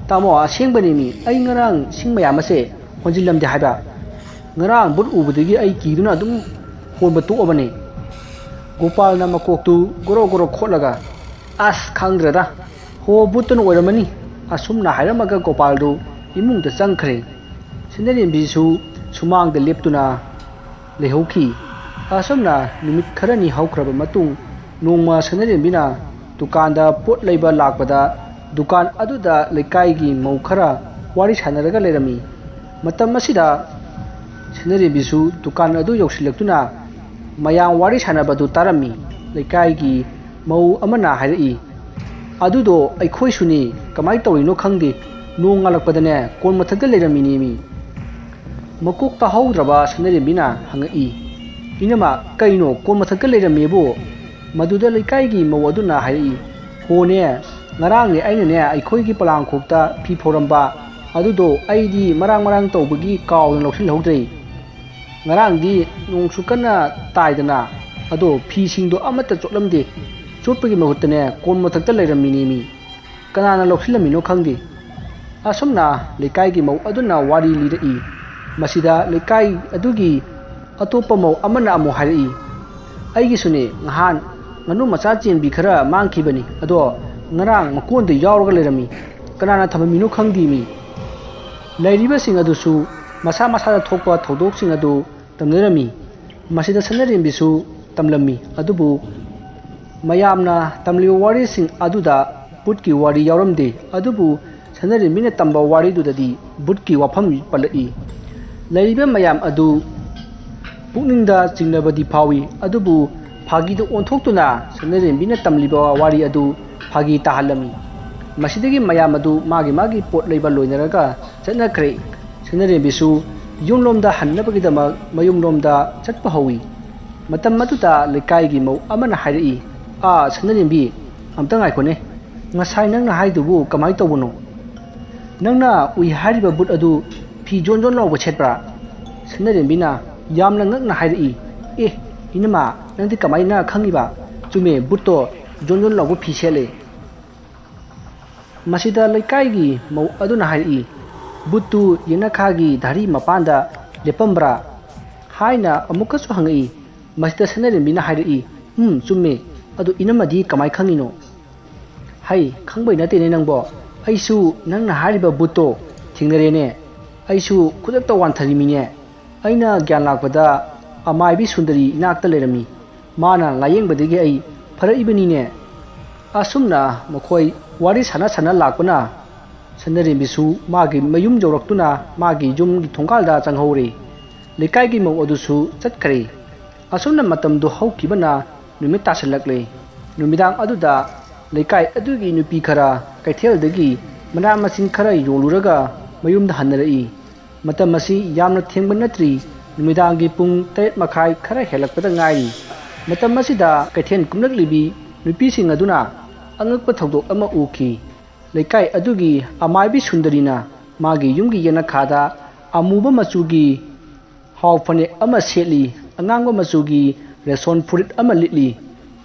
"ꯇꯥꯃꯣ, ꯑꯁꯦꯡꯕꯅꯤꯃꯤ, ꯑꯩ ꯉꯔꯥꯡ ꯁꯤꯡ ꯃꯌꯥꯝ ꯑꯁꯦ ꯍꯣꯟꯖꯤꯜꯂꯝꯗꯦ ꯍꯥꯏꯕ꯫ ꯉꯔꯥꯡ ꯚꯨꯠ ꯎꯕꯗꯒꯤ ꯑꯩ ꯀꯤꯗꯨꯅ ꯑꯗꯨꯝ ꯍꯣꯟꯕ ꯇꯣꯛꯑꯕꯅꯦ꯫" ꯒꯣꯄꯥꯜꯅ ꯃꯀꯣꯛꯇꯨ ꯒꯣꯔꯣ ꯒꯣꯔꯣ ꯈꯣꯠꯂꯒ, "ꯑꯁ, ꯈꯪꯗ꯭ꯔꯦꯗ, ꯍꯣ, ꯚꯨꯠꯇꯨꯅ ꯑꯣꯏꯔꯝꯃꯅꯤ꯫" ꯑꯁꯨꯝꯅ ꯍꯥꯏꯔꯝꯃꯒ ꯒꯣꯄꯥꯜꯗꯨ ꯏꯃꯨꯡꯗ ꯆꯪꯈ꯭ꯔꯦ꯫ ꯁꯅꯔꯦꯝꯕꯤꯁꯨ ꯁꯨꯃꯥꯡꯗ ꯂꯦꯞꯇꯨꯅ ꯂꯩꯍꯧꯈꯤ꯫ ꯑꯁꯨꯝꯅ ꯅꯨꯃꯤꯠ ꯈꯔꯅꯤ ꯍꯧꯈ꯭ꯔꯕ ꯃꯇꯨꯡ, ꯅꯣꯡꯃ ꯁꯅꯔꯦꯝꯕꯤꯅ ꯗꯨꯀꯥꯟꯗ ꯄꯣꯠ ꯂꯩꯕ ꯂꯥꯛꯄꯗ, ꯗꯨꯀꯥꯟ ꯑꯗꯨꯗ ꯂꯩꯀꯥꯏꯒꯤ ꯃꯧ ꯈꯔ ꯋꯥꯔꯤ ꯁꯥꯟꯅꯔꯒ ꯂꯩꯔꯝꯃꯤ꯫ ꯃꯇꯝ ꯑꯁꯤꯗ ꯁꯅꯔꯦꯝꯕꯤꯁꯨ ꯗꯨꯀꯥꯟ ꯑꯗꯨ ꯌꯧꯁꯤꯜꯂꯛꯇꯨꯅ ꯃꯌꯥꯝ ꯋꯥꯔꯤ ꯁꯥꯟꯅꯕꯗꯨ ꯇꯥꯔꯝꯃꯤ꯫ ꯂꯩꯀꯥꯏꯒꯤ ꯃꯧ ꯑꯃꯅ ꯍꯥꯏꯔꯛꯏ, "ꯑꯗꯨꯗꯣ ꯑꯩꯈꯣꯏꯁꯨꯅꯤ, ꯀꯃꯥꯏ ꯇꯧꯔꯤꯅꯣ ꯈꯪꯗꯦ, ꯅꯣꯡ ꯉꯥꯜꯂꯛꯄꯗꯅꯦ ꯀꯣꯟ ꯃꯊꯛꯇ ꯂꯩꯔꯝꯃꯤꯅꯦꯃꯤ꯫" ꯃꯀꯣꯛ ꯇꯥꯍꯧꯗ꯭ꯔꯕ ꯁꯅꯔꯦꯝꯕꯤꯅ ꯍꯪꯉꯛꯏ, "ꯏꯅꯝꯃ, ꯀꯩꯅꯣ ꯀꯣꯟ ꯃꯊꯛꯇ ꯂꯩꯔꯝꯃꯦꯕꯨ?" ꯃꯗꯨꯗ ꯂꯩꯀꯥꯏꯒꯤ ꯃꯧ ꯑꯗꯨꯅ ꯍꯥꯏꯔꯛꯏ, "ꯍꯣꯅꯦ, ꯉꯔꯥꯡꯅꯦ ꯑꯩꯅꯅꯦ ꯑꯩꯈꯣꯏꯒꯤ ꯄꯣꯂꯥꯡꯈꯣꯛꯇ ꯐꯤ ꯐꯧꯔꯝꯕ ꯑꯗꯨꯗꯣ ꯑꯩꯗꯤ ꯃꯔꯥꯡ ꯃꯔꯥꯡ ꯇꯧꯕꯒꯤ ꯀꯥꯎꯗꯅ ꯂꯧꯁꯤꯜꯍꯧꯗ꯭ꯔꯦ꯫ ꯉꯔꯥꯡꯗꯤ ꯅꯣꯡꯁꯨ ꯀꯟꯅ ꯇꯥꯏꯗꯅ, ꯑꯗꯣ ꯐꯤꯁꯤꯡꯗꯣ ꯑꯃꯠꯇ ꯆꯣꯠꯂꯝꯗꯦ꯫ ꯆꯣꯠꯄꯒꯤ ꯃꯍꯨꯠꯇꯅꯦ ꯀꯣꯟ ꯃꯊꯛꯇ ꯂꯩꯔꯝꯃꯤꯅꯦꯃꯤ꯫ ꯀꯅꯥꯅ ꯂꯧꯁꯤꯜꯂꯝꯃꯤꯅꯣ ꯈꯪꯗꯦ꯫" ꯑꯁꯨꯝꯅ ꯂꯩꯀꯥꯏꯒꯤ ꯃꯧ ꯑꯗꯨꯅ ꯋꯥꯔꯤ ꯂꯤꯔꯛꯏ꯫ ꯃꯁꯤꯗ ꯂꯩꯀꯥꯏ ꯑꯗꯨꯒꯤ ꯑꯇꯣꯞꯄ ꯃꯧ ꯑꯃꯅ ꯑꯃꯨꯛ ꯍꯥꯏꯔꯛꯏ, "ꯑꯩꯒꯤꯁꯨꯅꯦ ꯉꯍꯥꯟ ꯉꯥꯅꯨ ꯃꯆꯥ ꯆꯦꯟꯕꯤ ꯈꯔ ꯃꯥꯡꯈꯤꯕꯅꯤ, ꯑꯗꯣ ꯉꯔꯥꯡ ꯃꯀꯣꯟꯗ ꯌꯥꯎꯔꯒ ꯂꯩꯔꯝꯃꯤ꯫ ꯀꯅꯥꯅ ꯊꯝꯃꯝꯃꯤꯅꯣ ꯈꯪꯗꯦꯃꯤ꯫" ꯂꯩꯔꯤꯕꯁꯤꯡ ꯑꯗꯨꯁꯨ ꯃꯁꯥ ꯃꯁꯥꯗ ꯊꯣꯛꯄ ꯊꯧꯗꯣꯛꯁꯤꯡ ꯑꯗꯨ ꯇꯝꯅꯔꯝꯃꯤ꯫ ꯃꯁꯤꯗ ꯁꯅꯔꯦꯝꯕꯤꯁꯨ ꯇꯝꯂꯝꯃꯤ꯫ ꯑꯗꯨꯕꯨ ꯃꯌꯥꯝꯅ ꯇꯝꯂꯤꯕ ꯋꯥꯔꯤꯁꯤꯡ ꯑꯗꯨꯗ ꯚꯨꯠꯀꯤ ꯋꯥꯔꯤ ꯌꯥꯎꯔꯝꯗꯦ꯫ ꯑꯗꯨꯕꯨ ꯁꯅꯔꯦꯝꯕꯤꯅ ꯇꯝꯕ ꯋꯥꯔꯤꯗꯨꯗꯗꯤ ꯚꯨꯠꯀꯤ ꯋꯥꯐꯝ ꯄꯜꯂꯛꯏ꯫ ꯂꯩꯔꯤꯕ ꯃꯌꯥꯝ ꯑꯗꯨ ꯄꯨꯛꯅꯤꯡꯗ ꯆꯤꯡꯅꯕꯗꯤ ꯐꯥꯎꯏ꯫ ꯑꯗꯨꯕꯨ ꯐꯥꯒꯤꯗ ꯑꯣꯟꯊꯣꯛꯇꯨꯅ ꯁꯅꯔꯦꯝꯕꯤꯅ ꯇꯝꯂꯤꯕ ꯋꯥꯔꯤ ꯑꯗꯨ ꯐꯥꯒꯤ ꯇꯥꯍꯜꯂꯝꯃꯤ꯫ ꯃꯁꯤꯗꯒꯤ ꯃꯌꯥꯝ ꯑꯗꯨ ꯃꯥꯒꯤ ꯃꯥꯒꯤ ꯄꯣꯠ ꯂꯩꯕ ꯂꯣꯏꯅꯔꯒ ꯆꯠꯅꯈ꯭ꯔꯦ꯫ ꯁꯅꯔꯦꯝꯕꯤꯁꯨ ꯌꯨꯝꯂꯣꯝꯗ ꯍꯟꯅꯕꯒꯤꯗꯃꯛ ꯃꯌꯨꯝꯂꯣꯝꯗ ꯆꯠꯄ ꯍꯧꯏ꯫ ꯃꯇꯝ ꯑꯗꯨꯗ ꯂꯩꯀꯥꯏꯒꯤ ꯃꯧ ꯑꯃꯅ ꯍꯥꯏꯔꯛꯏ, "ꯑꯥ, ꯁꯅꯔꯦꯝꯕꯤ, ꯑꯝꯇ ꯉꯥꯏꯈꯣꯅꯦ꯫ ꯉꯁꯥꯏ ꯅꯪꯅ ꯍꯥꯏꯗꯨꯕꯨ ꯀꯃꯥꯏ ꯇꯧꯕꯅꯣ? ꯅꯪꯅ ꯎꯏ ꯍꯥꯏꯔꯤꯕ ꯚꯨꯠ ꯑꯗꯨ ꯐꯤ ꯖꯣꯟ ꯖꯣꯟ ꯂꯥꯎꯕ ꯁꯦꯠꯄ꯭ꯔꯥ?" ꯁꯅꯔꯦꯝꯕꯤꯅ ꯌꯥꯝꯅ ꯉꯛꯅ ꯍꯥꯏꯔꯛꯏ, "ꯑꯦ, ꯏꯅꯝꯃ, ꯅꯪꯗꯤ ꯀꯃꯥꯏꯅ ꯈꯪꯉꯤꯕ? ꯆꯨꯝꯃꯦ, ꯚꯨꯠꯇꯣ ꯖꯣꯟ ꯖꯣꯟ ꯂꯥꯎꯕ ꯐꯤ ꯁꯦꯠꯂꯦ꯫" ꯃꯁꯤꯗ ꯂꯩꯀꯥꯏꯒꯤ ꯃꯧ ꯑꯗꯨꯅ ꯍꯥꯏꯔꯛꯏ, "ꯚꯨꯠꯇꯨ ꯌꯦꯅꯈꯥꯒꯤ ꯙꯥꯔꯤ ꯃꯄꯥꯟꯗ ꯂꯦꯞꯄꯝꯕ꯭ꯔꯥ?" ꯍꯥꯏꯅ ꯑꯃꯨꯛꯀꯁꯨ ꯍꯪꯉꯛꯏ꯫ ꯃꯁꯤꯗ ꯁꯅꯔꯦꯝꯕꯤꯅ ꯍꯥꯏꯔꯛꯏ, "ꯎꯝ, ꯆꯨꯝꯃꯦ꯫ ꯑꯗꯨ ꯏꯅꯝꯃꯗꯤ ꯀꯃꯥꯏ ꯈꯪꯉꯤꯅꯣ?" "ꯍꯩ, ꯈꯪꯕꯩ ꯅꯠꯇꯦꯅꯦ ꯅꯪꯕꯣ꯫ ꯑꯩꯁꯨ ꯅꯪꯅ ꯍꯥꯏꯔꯤꯕ ꯚꯨꯠꯇꯣ ꯊꯦꯡꯅꯔꯦꯅꯦ꯫ ꯑꯩꯁꯨ ꯈꯨꯗꯛꯇ ꯋꯥꯟꯊꯔꯤꯃꯤꯅꯦ꯫ ꯑꯩꯅ ꯒ꯭ꯌꯥꯟ ꯂꯥꯛꯄꯗ ꯑꯃꯥꯏꯕꯤ ꯁꯨꯟꯗꯔꯤ ꯏꯅꯥꯛꯇ ꯂꯩꯔꯝꯃꯤ꯫ ꯃꯥꯅ ꯂꯥꯌꯦꯡꯕꯗꯒꯤ ꯑꯩ ꯐꯔꯛꯏꯕꯅꯤꯅꯦ꯫" ꯑꯁꯨꯝꯅ ꯃꯈꯣꯏ ꯋꯥꯔꯤ ꯁꯥꯟꯅ ꯁꯥꯟꯅ ꯂꯥꯛꯄꯅ ꯁꯅꯔꯦꯝꯕꯤꯁꯨ ꯃꯥꯒꯤ ꯃꯌꯨꯝ ꯌꯧꯔꯛꯇꯨꯅ ꯃꯥꯒꯤ ꯌꯨꯝꯒꯤ ꯊꯣꯡꯒꯥꯜꯗ ꯆꯪꯍꯧꯔꯦ꯫ ꯂꯩꯀꯥꯏꯒꯤ ꯃꯧ ꯑꯗꯨꯁꯨ ꯆꯠꯈ꯭ꯔꯦ꯫ ꯑꯁꯨꯝꯅ ꯃꯇꯝꯗꯨ ꯍꯧꯈꯤꯕꯅ ꯅꯨꯃꯤꯠ ꯇꯥꯁꯤꯜꯂꯛꯂꯦ꯫ ꯅꯨꯃꯤꯗꯥꯡ ꯑꯗꯨꯗ ꯂꯩꯀꯥꯏ ꯑꯗꯨꯒꯤ ꯅꯨꯄꯤ ꯈꯔ ꯀꯩꯊꯦꯜꯗꯒꯤ ꯃꯅꯥ ꯃꯁꯤꯡ ꯈꯔ ꯌꯣꯜꯂꯨꯔꯒ ꯃꯌꯨꯝꯗ ꯍꯟꯅꯔꯛꯏ꯫ ꯃꯇꯝ ꯑꯁꯤ ꯌꯥꯝꯅ ꯊꯦꯡꯕ ꯅꯠꯇ꯭ꯔꯤ꯫ ꯅꯨꯃꯤꯗꯥꯡꯒꯤ ꯄꯨꯡ ꯇꯔꯦꯠ ꯃꯈꯥꯏ ꯈꯔ ꯍꯦꯜꯂꯛꯄꯗ ꯉꯥꯏꯔꯤ꯫ ꯃꯇꯝ ꯑꯁꯤꯗ ꯀꯩꯊꯦꯜ ꯀꯨꯝꯂꯛꯂꯤꯕꯤ ꯅꯨꯄꯤꯁꯤꯡ ꯑꯗꯨꯅ ꯑꯉꯛꯄ ꯊꯧꯗꯣꯛ ꯑꯃ ꯎꯈꯤ꯫ ꯂꯩꯀꯥꯏ ꯑꯗꯨꯒꯤ ꯑꯃꯥꯏꯕꯤ ꯁꯨꯟꯗꯔꯤꯅ ꯃꯥꯒꯤ ꯌꯨꯝꯒꯤ ꯌꯦꯅꯈꯥꯗ ꯑꯃꯨꯕ ꯃꯆꯨꯒꯤ ꯍꯥꯎ ꯐꯅꯦꯛ ꯑꯃ ꯁꯦꯠꯂꯤ, ꯑꯉꯥꯡꯕ ꯃꯆꯨꯒꯤ ꯔꯦꯁꯣꯟ ꯐꯨꯔꯤꯠ ꯑꯃ ꯂꯤꯠꯂꯤ,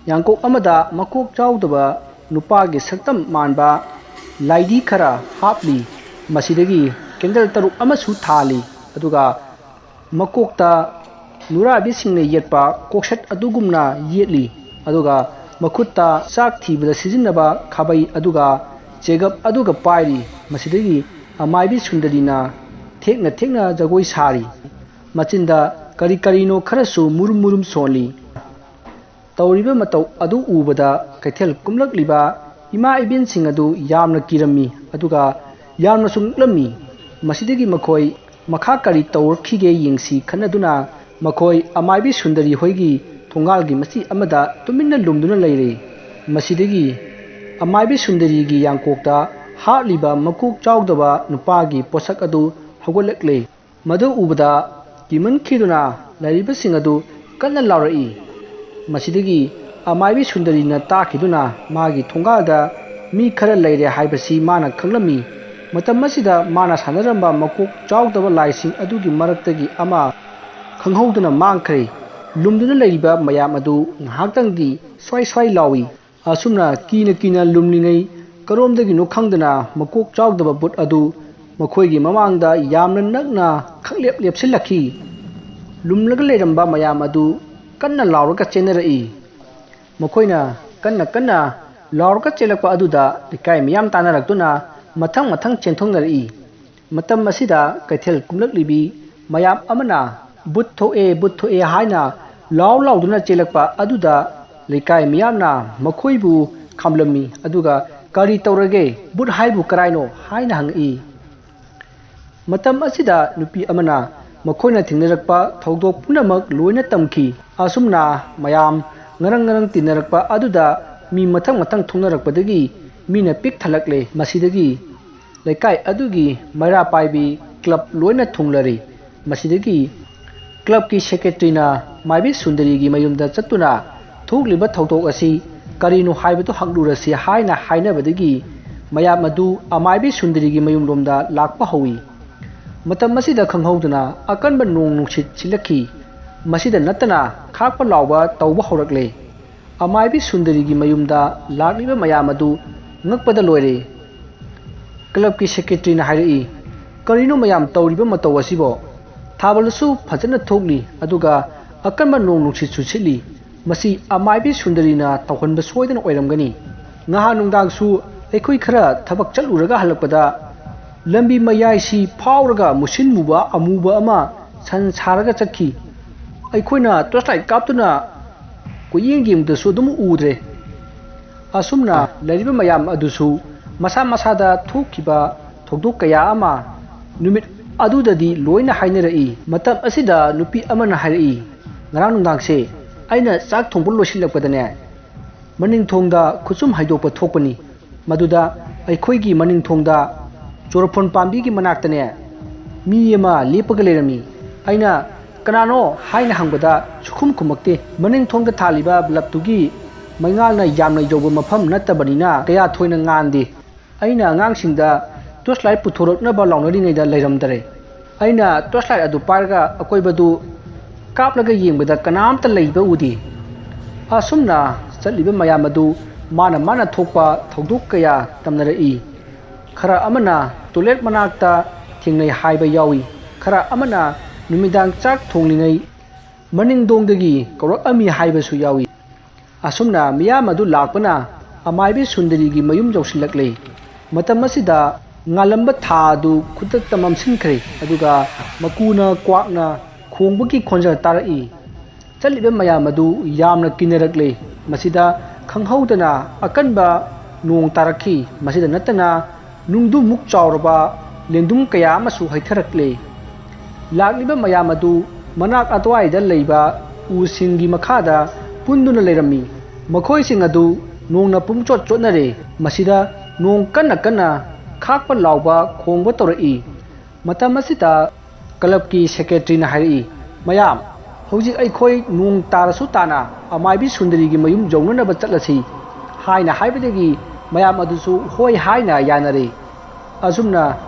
ꯌꯥꯡꯀꯣꯛ ꯑꯃꯗ ꯃꯀꯣꯛ ꯆꯥꯎꯗꯕ ꯅꯨꯄꯥꯒꯤ ꯁꯛꯇꯝ ꯃꯥꯟꯕ ꯂꯥꯏꯙꯤ ꯈꯔ ꯍꯥꯞꯂꯤ꯫ ꯃꯁꯤꯗꯒꯤ ꯀꯦꯟꯗꯜ ꯇꯔꯨꯛ ꯑꯃꯁꯨ ꯊꯥꯜꯂꯤ, ꯑꯗꯨꯒ ꯃꯀꯣꯛꯇ ꯅꯨꯔꯥꯕꯤꯁꯤꯡꯅ ꯌꯦꯠꯄ ꯀꯣꯛꯁꯦꯠ ꯑꯗꯨꯒꯨꯝꯅ ꯌꯦꯠꯂꯤ, ꯑꯗꯨꯒ ꯃꯈꯨꯠꯇ ꯆꯥꯛ ꯊꯤꯕꯗ ꯁꯤꯖꯤꯟꯅꯕ ꯈꯥꯕꯩ ꯑꯗꯨꯒ ꯆꯦꯒꯞ ꯑꯗꯨꯒ ꯄꯥꯏꯔꯤ꯫ ꯃꯁꯤꯗꯒꯤ ꯑꯃꯥꯏꯕꯤ ꯁꯨꯟꯗꯔꯤꯅ ꯊꯦꯛꯅ ꯊꯦꯛꯅ ꯖꯒꯣꯏ ꯁꯥꯔꯤ꯫ ꯃꯆꯤꯟꯗ ꯀꯔꯤ ꯀꯔꯤꯅꯣ ꯈꯔꯁꯨ ꯃꯨꯔꯨꯝ ꯃꯨꯔꯨꯝ ꯁꯣꯜꯂꯤ꯫ ꯇꯧꯔꯤꯕ ꯃꯇꯧ ꯑꯗꯨ ꯎꯕꯗ ꯀꯩꯊꯦꯜ ꯀꯨꯝꯂꯛꯂꯤꯕ ꯏꯃꯥ ꯏꯕꯦꯟꯁꯤꯡ ꯑꯗꯨ ꯌꯥꯝꯅ ꯀꯤꯔꯝꯃꯤ, ꯑꯗꯨꯒ ꯌꯥꯝꯅꯁꯨ ꯉꯛꯂꯝꯃꯤ꯫ ꯃꯁꯤꯗꯒꯤ ꯃꯈꯣꯏ ꯃꯈꯥ ꯀꯔꯤ ꯇꯧꯔꯛꯈꯤꯒꯦ ꯌꯦꯡꯁꯤ ꯈꯟꯅꯗꯨꯅ ꯃꯈꯣꯏ ꯑꯃꯥꯏꯕꯤ ꯁꯨꯟꯗꯔꯤ ꯍꯣꯏꯒꯤ ꯊꯣꯡꯒꯥꯜꯒꯤ ꯃꯆꯤ ꯑꯃꯗ ꯇꯨꯃꯤꯟꯅ ꯂꯨꯝꯗꯨꯅ ꯂꯩꯔꯦ꯫ ꯃꯁꯤꯗꯒꯤ ꯑꯃꯥꯏꯕꯤ ꯁꯨꯟꯗꯔꯤꯒꯤ ꯌꯥꯡꯀꯣꯛꯇ ꯍꯥꯞꯂꯤꯕ ꯃꯀꯣꯛ ꯆꯥꯎꯗꯕ ꯅꯨꯄꯥꯒꯤ ꯄꯣꯠꯁꯛ ꯑꯗꯨ ꯍꯧꯒꯠꯂꯛꯂꯦ꯫ ꯃꯗꯨ ꯎꯕꯗ ꯀꯤꯃꯟꯈꯤꯗꯨꯅ ꯂꯩꯔꯤꯕꯁꯤꯡ ꯑꯗꯨ ꯀꯟꯅ ꯂꯥꯎꯔꯛꯏ꯫ ꯃꯁꯤꯗꯒꯤ ꯑꯃꯥꯏꯕꯤ ꯁꯨꯟꯗꯔꯤꯅ ꯇꯥꯈꯤꯗꯨꯅ ꯃꯥꯒꯤ ꯊꯣꯡꯒꯥꯜꯗ ꯃꯤ ꯈꯔ ꯂꯩꯔꯦ ꯍꯥꯏꯕꯁꯤ ꯃꯥꯅ ꯈꯪꯂꯝꯃꯤ꯫ ꯃꯇꯝ ꯑꯁꯤꯗ ꯃꯥꯅ ꯁꯥꯟꯅꯔꯝꯕ ꯃꯀꯣꯛ ꯆꯥꯎꯗꯕ ꯂꯥꯏꯁꯤꯡ ꯑꯗꯨꯒꯤ ꯃꯔꯛꯇꯒꯤ ꯑꯃ ꯈꯪꯍꯧꯗꯅ ꯃꯥꯡꯈ꯭ꯔꯦ꯫ ꯂꯨꯝꯗꯨꯅ ꯂꯩꯔꯤꯕ ꯃꯌꯥꯝ ꯑꯗꯨ ꯉꯥꯏꯍꯥꯛꯇꯪꯗꯤ ꯁ꯭ꯋꯥꯏ ꯁ꯭ꯋꯥꯏ ꯂꯥꯎꯏ꯫ ꯑꯁꯨꯝꯅ ꯀꯤꯅ ꯀꯤꯅ ꯂꯨꯝꯂꯤꯉꯩ ꯀꯔꯣꯝꯗꯒꯤꯅꯣ ꯈꯪꯗꯅ ꯃꯀꯣꯛ ꯆꯥꯎꯗꯕ ꯕꯨꯠ ꯑꯗꯨ ꯃꯈꯣꯏꯒꯤ ꯃꯃꯥꯡꯗ ꯌꯥꯝꯅ ꯅꯛꯅ ꯈꯪꯂꯦꯞ ꯂꯦꯞꯁꯤꯜꯂꯛꯈꯤ꯫ ꯂꯨꯝꯂꯒ ꯂꯩꯔꯝꯕ ꯃꯌꯥꯝ ꯑꯗꯨ ꯀꯟꯅ ꯂꯥꯎꯔꯒ ꯆꯦꯟꯅꯔꯛꯏ꯫ ꯃꯈꯣꯏꯅ ꯀꯟꯅ ꯀꯟꯅ ꯂꯥꯎꯔꯒ ꯆꯦꯜꯂꯛꯄ ꯑꯗꯨꯗ ꯂꯩꯀꯥꯏ ꯃꯤꯌꯥꯝ ꯇꯥꯟꯅꯔꯛꯇꯨꯅ ꯃꯊꯪ ꯃꯊꯪ ꯆꯦꯟꯊꯣꯛꯅꯔꯛꯏ꯫ ꯃꯇꯝ ꯑꯁꯤꯗ ꯀꯩꯊꯦꯜ ꯀꯨꯝꯂꯛꯂꯤꯕꯤ ꯃꯌꯥꯝ ꯑꯃꯅ "ꯕꯨꯠ ꯊꯣꯛꯑꯦ, ꯕꯨꯠ ꯊꯣꯛꯑꯦ" ꯍꯥꯏꯅ ꯂꯥꯎ ꯂꯥꯎꯗꯨꯅ ꯆꯦꯜꯂꯛꯄ ꯑꯗꯨꯗ ꯂꯩꯀꯥꯏ ꯃꯤꯌꯥꯝꯅ ꯃꯈꯣꯏꯕꯨ ꯈꯥꯝꯂꯝꯃꯤ, ꯑꯗꯨꯒ "ꯀꯔꯤ ꯇꯧꯔꯒꯦ? ꯕꯨꯠ ꯍꯥꯏꯕꯨ ꯀꯔꯥꯏꯅꯣ?" ꯍꯥꯏꯅ ꯍꯪꯉꯛꯏ꯫ ꯃꯇꯝ ꯑꯁꯤꯗ ꯅꯨꯄꯤ ꯑꯃꯅ ꯃꯈꯣꯏꯅ ꯊꯦꯡꯅꯔꯛꯄ ꯊꯧꯗꯣꯛ ꯄꯨꯝꯅꯃꯛ ꯂꯣꯏꯅ ꯇꯝꯈꯤ꯫ ꯑꯁꯨꯝꯅ ꯃꯌꯥꯝ ꯉꯔꯪ ꯉꯔꯪ ꯇꯤꯟꯅꯔꯛꯄ ꯑꯗꯨꯗ ꯃꯤ ꯃꯊꯪ ꯃꯊꯪ ꯊꯣꯛꯅꯔꯛꯄꯗꯒꯤ ꯃꯤꯅ ꯄꯤꯛ ꯊꯜꯂꯛꯂꯦ꯫ ꯃꯁꯤꯗꯒꯤ ꯂꯩꯀꯥꯏ ꯑꯗꯨꯒꯤ ꯃꯩꯔꯥ ꯄꯥꯏꯕꯤ ꯀ꯭ꯂꯕ ꯂꯣꯏꯅ ꯊꯨꯡꯂꯔꯤ꯫ ꯃꯁꯤꯗꯒꯤ ꯀ꯭ꯂꯕꯀꯤ ꯁꯦꯀ꯭ꯔꯦꯇꯔꯤꯅ ꯃꯥꯏꯕꯤ ꯁꯨꯟꯗꯔꯤꯒꯤ ꯃꯌꯨꯝꯗ ꯆꯠꯇꯨꯅ ꯊꯣꯛꯂꯤꯕ ꯊꯧꯗꯣꯛ ꯑꯁꯤ ꯀꯔꯤꯅꯣ ꯍꯥꯏꯕꯗꯨ ꯍꯪꯂꯨꯔꯁꯤ ꯍꯥꯏꯅ ꯍꯥꯏꯅꯕꯗꯒꯤ ꯃꯌꯥꯝ ꯑꯗꯨ ꯑꯃꯥꯏꯕꯤ ꯁꯨꯟꯗꯔꯤꯒꯤ ꯃꯌꯨꯝꯂꯣꯝꯗ ꯂꯥꯛꯄ ꯍꯧꯏ꯫ ꯃꯇꯝ ꯑꯁꯤꯗ ꯈꯪꯍꯧꯗꯅ ꯑꯀꯟꯕ ꯅꯣꯡ ꯅꯨꯡꯁꯤꯠ ꯁꯤꯠꯂꯛꯈꯤ꯫ ꯃꯁꯤꯗ ꯅꯠꯇꯅ ꯈꯥꯛꯄ ꯂꯥꯎꯕ ꯇꯧꯕ ꯍꯧꯔꯛꯂꯦ꯫ ꯑꯃꯥꯏꯕꯤ ꯁꯨꯟꯗꯔꯤꯒꯤ ꯃꯌꯨꯝꯗ ꯂꯥꯛꯂꯤꯕ ꯃꯌꯥꯝ ꯑꯗꯨ ꯉꯛꯄꯗ ꯂꯣꯏꯔꯦ꯫ ꯀ꯭ꯂꯕꯀꯤ ꯁꯦꯀ꯭ꯔꯦꯇꯔꯤꯅ ꯍꯥꯏꯔꯛꯏ, "ꯀꯔꯤꯅꯣ ꯃꯌꯥꯝ ꯇꯧꯔꯤꯕ ꯃꯇꯧ ꯑꯁꯤꯕꯣ? ꯊꯥꯕꯜꯁꯨ ꯐꯖꯅ ꯊꯣꯛꯂꯤ, ꯑꯗꯨꯒ ꯑꯀꯟꯕ ꯅꯣꯡ ꯅꯨꯡꯁꯤꯠꯁꯨ ꯁꯤꯠꯂꯤ꯫ ꯃꯁꯤ ꯑꯃꯥꯏꯕꯤ ꯁꯨꯟꯗꯔꯤꯅ ꯇꯧꯍꯟꯕ ꯁꯣꯏꯗꯅ ꯑꯣꯏꯔꯝꯒꯅꯤ꯫ ꯉꯍꯥꯟ ꯅꯨꯡꯗꯥꯡꯁꯨ ꯑꯩꯈꯣꯏ ꯈꯔ ꯊꯕꯛ ꯆꯠꯂꯨꯔꯒ ꯍꯜꯂꯛꯄꯗ ꯂꯝꯕꯤ ꯃꯌꯥꯏꯁꯤ ꯐꯥꯎꯔꯒ ꯃꯨꯁꯤꯟ ꯃꯨꯕ ꯑꯃꯨꯕ ꯑꯃ ꯁꯟ ꯁꯥꯔꯒ ꯆꯠꯈꯤ꯫ ꯑꯩꯈꯣꯏꯅ ꯇꯣꯔꯆ ꯂꯥꯏꯠ ꯀꯥꯞꯇꯨꯅ ꯀꯣꯏꯌꯦꯡ ꯌꯦꯡꯕꯗꯁꯨ ꯑꯗꯨꯝ ꯎꯗ꯭ꯔꯦ꯫" ꯑꯁꯨꯝꯅ ꯂꯩꯔꯤꯕ ꯃꯌꯥꯝ ꯑꯗꯨꯁꯨ ꯃꯁꯥ ꯃꯁꯥꯗ ꯊꯣꯛꯈꯤꯕ ꯊꯧꯗꯣꯛ ꯀꯌꯥ ꯑꯃ ꯅꯨꯃꯤꯠ ꯑꯗꯨꯗꯗꯤ ꯂꯣꯏꯅ ꯍꯥꯏꯅꯔꯛꯏ꯫ ꯃꯇꯝ ꯑꯁꯤꯗ ꯅꯨꯄꯤ ꯑꯃꯅ ꯍꯥꯏꯔꯛꯏ, "ꯉꯔꯥꯡ ꯅꯨꯡꯗꯥꯡꯁꯦ ꯑꯩꯅ ꯆꯥꯛ ꯊꯣꯡꯕ ꯂꯣꯏꯁꯤꯜꯂꯛꯄꯗꯅꯦ, ꯃꯅꯤꯡ ꯊꯣꯡꯗ ꯈꯨꯠꯁꯨꯝ ꯍꯥꯏꯗꯣꯛꯄ ꯊꯣꯛꯄꯅꯤ꯫ ꯃꯗꯨꯗ ꯑꯩꯈꯣꯏꯒꯤ ꯃꯅꯤꯡ ꯊꯣꯡꯗ ꯆꯣꯔꯐꯣꯟ ꯄꯥꯝꯕꯤꯒꯤ ꯃꯅꯥꯛꯇꯅꯦ, ꯃꯤ ꯑꯃ ꯂꯦꯞꯄꯒ ꯂꯩꯔꯝꯃꯤ꯫ ꯑꯩꯅ 'ꯀꯅꯥꯅꯣ?' ꯍꯥꯏꯅ ꯍꯪꯕꯗ ꯁꯨꯈꯨꯝ ꯈꯨꯝꯃꯛꯇꯦ꯫ ꯃꯅꯤꯡ ꯊꯣꯡꯗ ꯊꯥꯜꯂꯤꯕ ꯕꯜꯕꯇꯨꯒꯤ ꯃꯩꯉꯥꯜꯅ ꯌꯥꯝꯅ ꯌꯧꯕ ꯃꯐꯝ ꯅꯠꯇꯕꯅꯤꯅ ꯀꯌꯥ ꯊꯣꯏꯅ ꯉꯥꯟꯗꯦ꯫ ꯑꯩꯅ ꯑꯉꯥꯡꯁꯤꯡꯗ ꯇꯣꯔꯆ ꯂꯥꯏꯠ ꯄꯨꯊꯣꯔꯛꯅꯕ ꯂꯥꯎꯅꯔꯤꯉꯩꯗ ꯂꯩꯔꯝꯗꯔꯦ꯫ ꯑꯩꯅ ꯇꯣꯔꯆ ꯂꯥꯏꯠ ꯑꯗꯨ ꯄꯥꯏꯔꯒ ꯑꯀꯣꯏꯕꯗꯨ ꯀꯥꯞꯂꯒ ꯌꯦꯡꯕꯗ ꯀꯅꯥꯝꯇ ꯂꯩꯕ ꯎꯗꯦ꯫" ꯑꯁꯨꯝꯅ ꯆꯠꯂꯤꯕ ꯃꯌꯥꯝ ꯑꯗꯨ ꯃꯥꯅ ꯃꯥꯅ ꯊꯣꯛꯄ ꯊꯧꯗꯣꯛ ꯀꯌꯥ ꯇꯝꯅꯔꯛꯏ꯫ ꯈꯔ ꯑꯃꯅ ꯇꯣꯏꯂꯦꯠ ꯃꯅꯥꯛꯇ ꯊꯦꯡꯅꯩ ꯍꯥꯏꯕ ꯌꯥꯎꯏ꯫ ꯈꯔ ꯑꯃꯅ ꯅꯨꯃꯤꯗꯥꯡ ꯆꯥꯛ ꯊꯣꯡꯂꯤꯉꯩ ꯃꯅꯤꯡꯗꯣꯡꯗꯒꯤ ꯀꯧꯔꯛꯑꯝꯃꯤ ꯍꯥꯏꯕꯁꯨ ꯌꯥꯎꯏ꯫ ꯑꯁꯨꯝꯅ ꯃꯤꯌꯥꯝ ꯑꯗꯨ ꯂꯥꯛꯄꯅ ꯑꯃꯥꯏꯕꯤ ꯁꯨꯟꯗꯔꯤꯒꯤ ꯃꯌꯨꯝ ꯌꯧꯁꯤꯜꯂꯛꯂꯦ꯫ ꯃꯇꯝ ꯑꯁꯤꯗ ꯉꯥꯜꯂꯝꯕ ꯊꯥ ꯑꯗꯨ ꯈꯨꯗꯛꯇ ꯃꯝꯁꯤꯟꯈ꯭ꯔꯦ, ꯑꯗꯨꯒ ꯃꯀꯨꯅ ꯀ꯭ꯋꯥꯛꯅ ꯈꯣꯡꯕꯒꯤ ꯈꯣꯟꯖꯦꯜ ꯇꯥꯔꯛꯏ꯫ ꯆꯠꯂꯤꯕ ꯃꯌꯥꯝ ꯑꯗꯨ ꯌꯥꯝꯅ ꯀꯤꯅꯔꯛꯂꯦ꯫ ꯃꯁꯤꯗ ꯈꯪꯍꯧꯗꯅ ꯑꯀꯟꯕ ꯅꯣꯡ ꯇꯥꯔꯛꯈꯤ꯫ ꯃꯁꯤꯗ ꯅꯠꯇꯅ ꯅꯨꯡꯗꯨꯃꯨꯛ ꯆꯥꯎꯔꯕ ꯂꯦꯟꯗꯨꯝ ꯀꯌꯥ ꯑꯃꯁꯨ ꯍꯩꯊꯔꯛꯂꯦ꯫ ꯂꯥꯛꯂꯤꯕ ꯃꯌꯥꯝ ꯑꯗꯨ ꯃꯅꯥꯛ ꯑꯗꯨꯋꯥꯏꯗ ꯂꯩꯕ ꯎꯁꯤꯡꯒꯤ ꯃꯈꯥꯗ ꯄꯨꯟꯗꯨꯅ ꯂꯩꯔꯝꯃꯤ꯫ ꯃꯈꯣꯏꯁꯤꯡ ꯑꯗꯨ ꯅꯣꯡꯅ ꯄꯨꯡꯆꯣꯠ ꯆꯣꯠꯅꯔꯦ꯫ ꯃꯁꯤꯗ ꯅꯣꯡ ꯀꯟꯅ ꯀꯟꯅ ꯈꯥꯛꯄ ꯂꯥꯎꯕ ꯈꯣꯡꯕ ꯇꯧꯔꯛꯏ꯫ ꯃꯇꯝ ꯑꯁꯤꯗ ꯀ꯭ꯂꯕꯀꯤ ꯁꯦꯀ꯭ꯔꯦꯇꯔꯤꯅ ꯍꯥꯏꯔꯛꯏ, "ꯃꯌꯥꯝ, ꯍꯧꯖꯤꯛ ꯑꯩꯈꯣꯏ ꯅꯣꯡ ꯇꯥꯔꯁꯨ ꯇꯥꯅ ꯑꯃꯥꯏꯕꯤ ꯁꯨꯟꯗꯔꯤꯒꯤ ꯃꯌꯨꯝ ꯌꯧꯅꯅꯕ ꯆꯠꯂꯁꯤ" ꯍꯥꯏꯅ ꯍꯥꯏꯕꯗꯒꯤ ꯃꯌꯥꯝ ꯑꯗꯨꯁꯨ ꯍꯣꯏ ꯍꯥꯏꯅ ꯌꯥꯅꯔꯦ꯫ ꯑꯁꯨꯝꯅ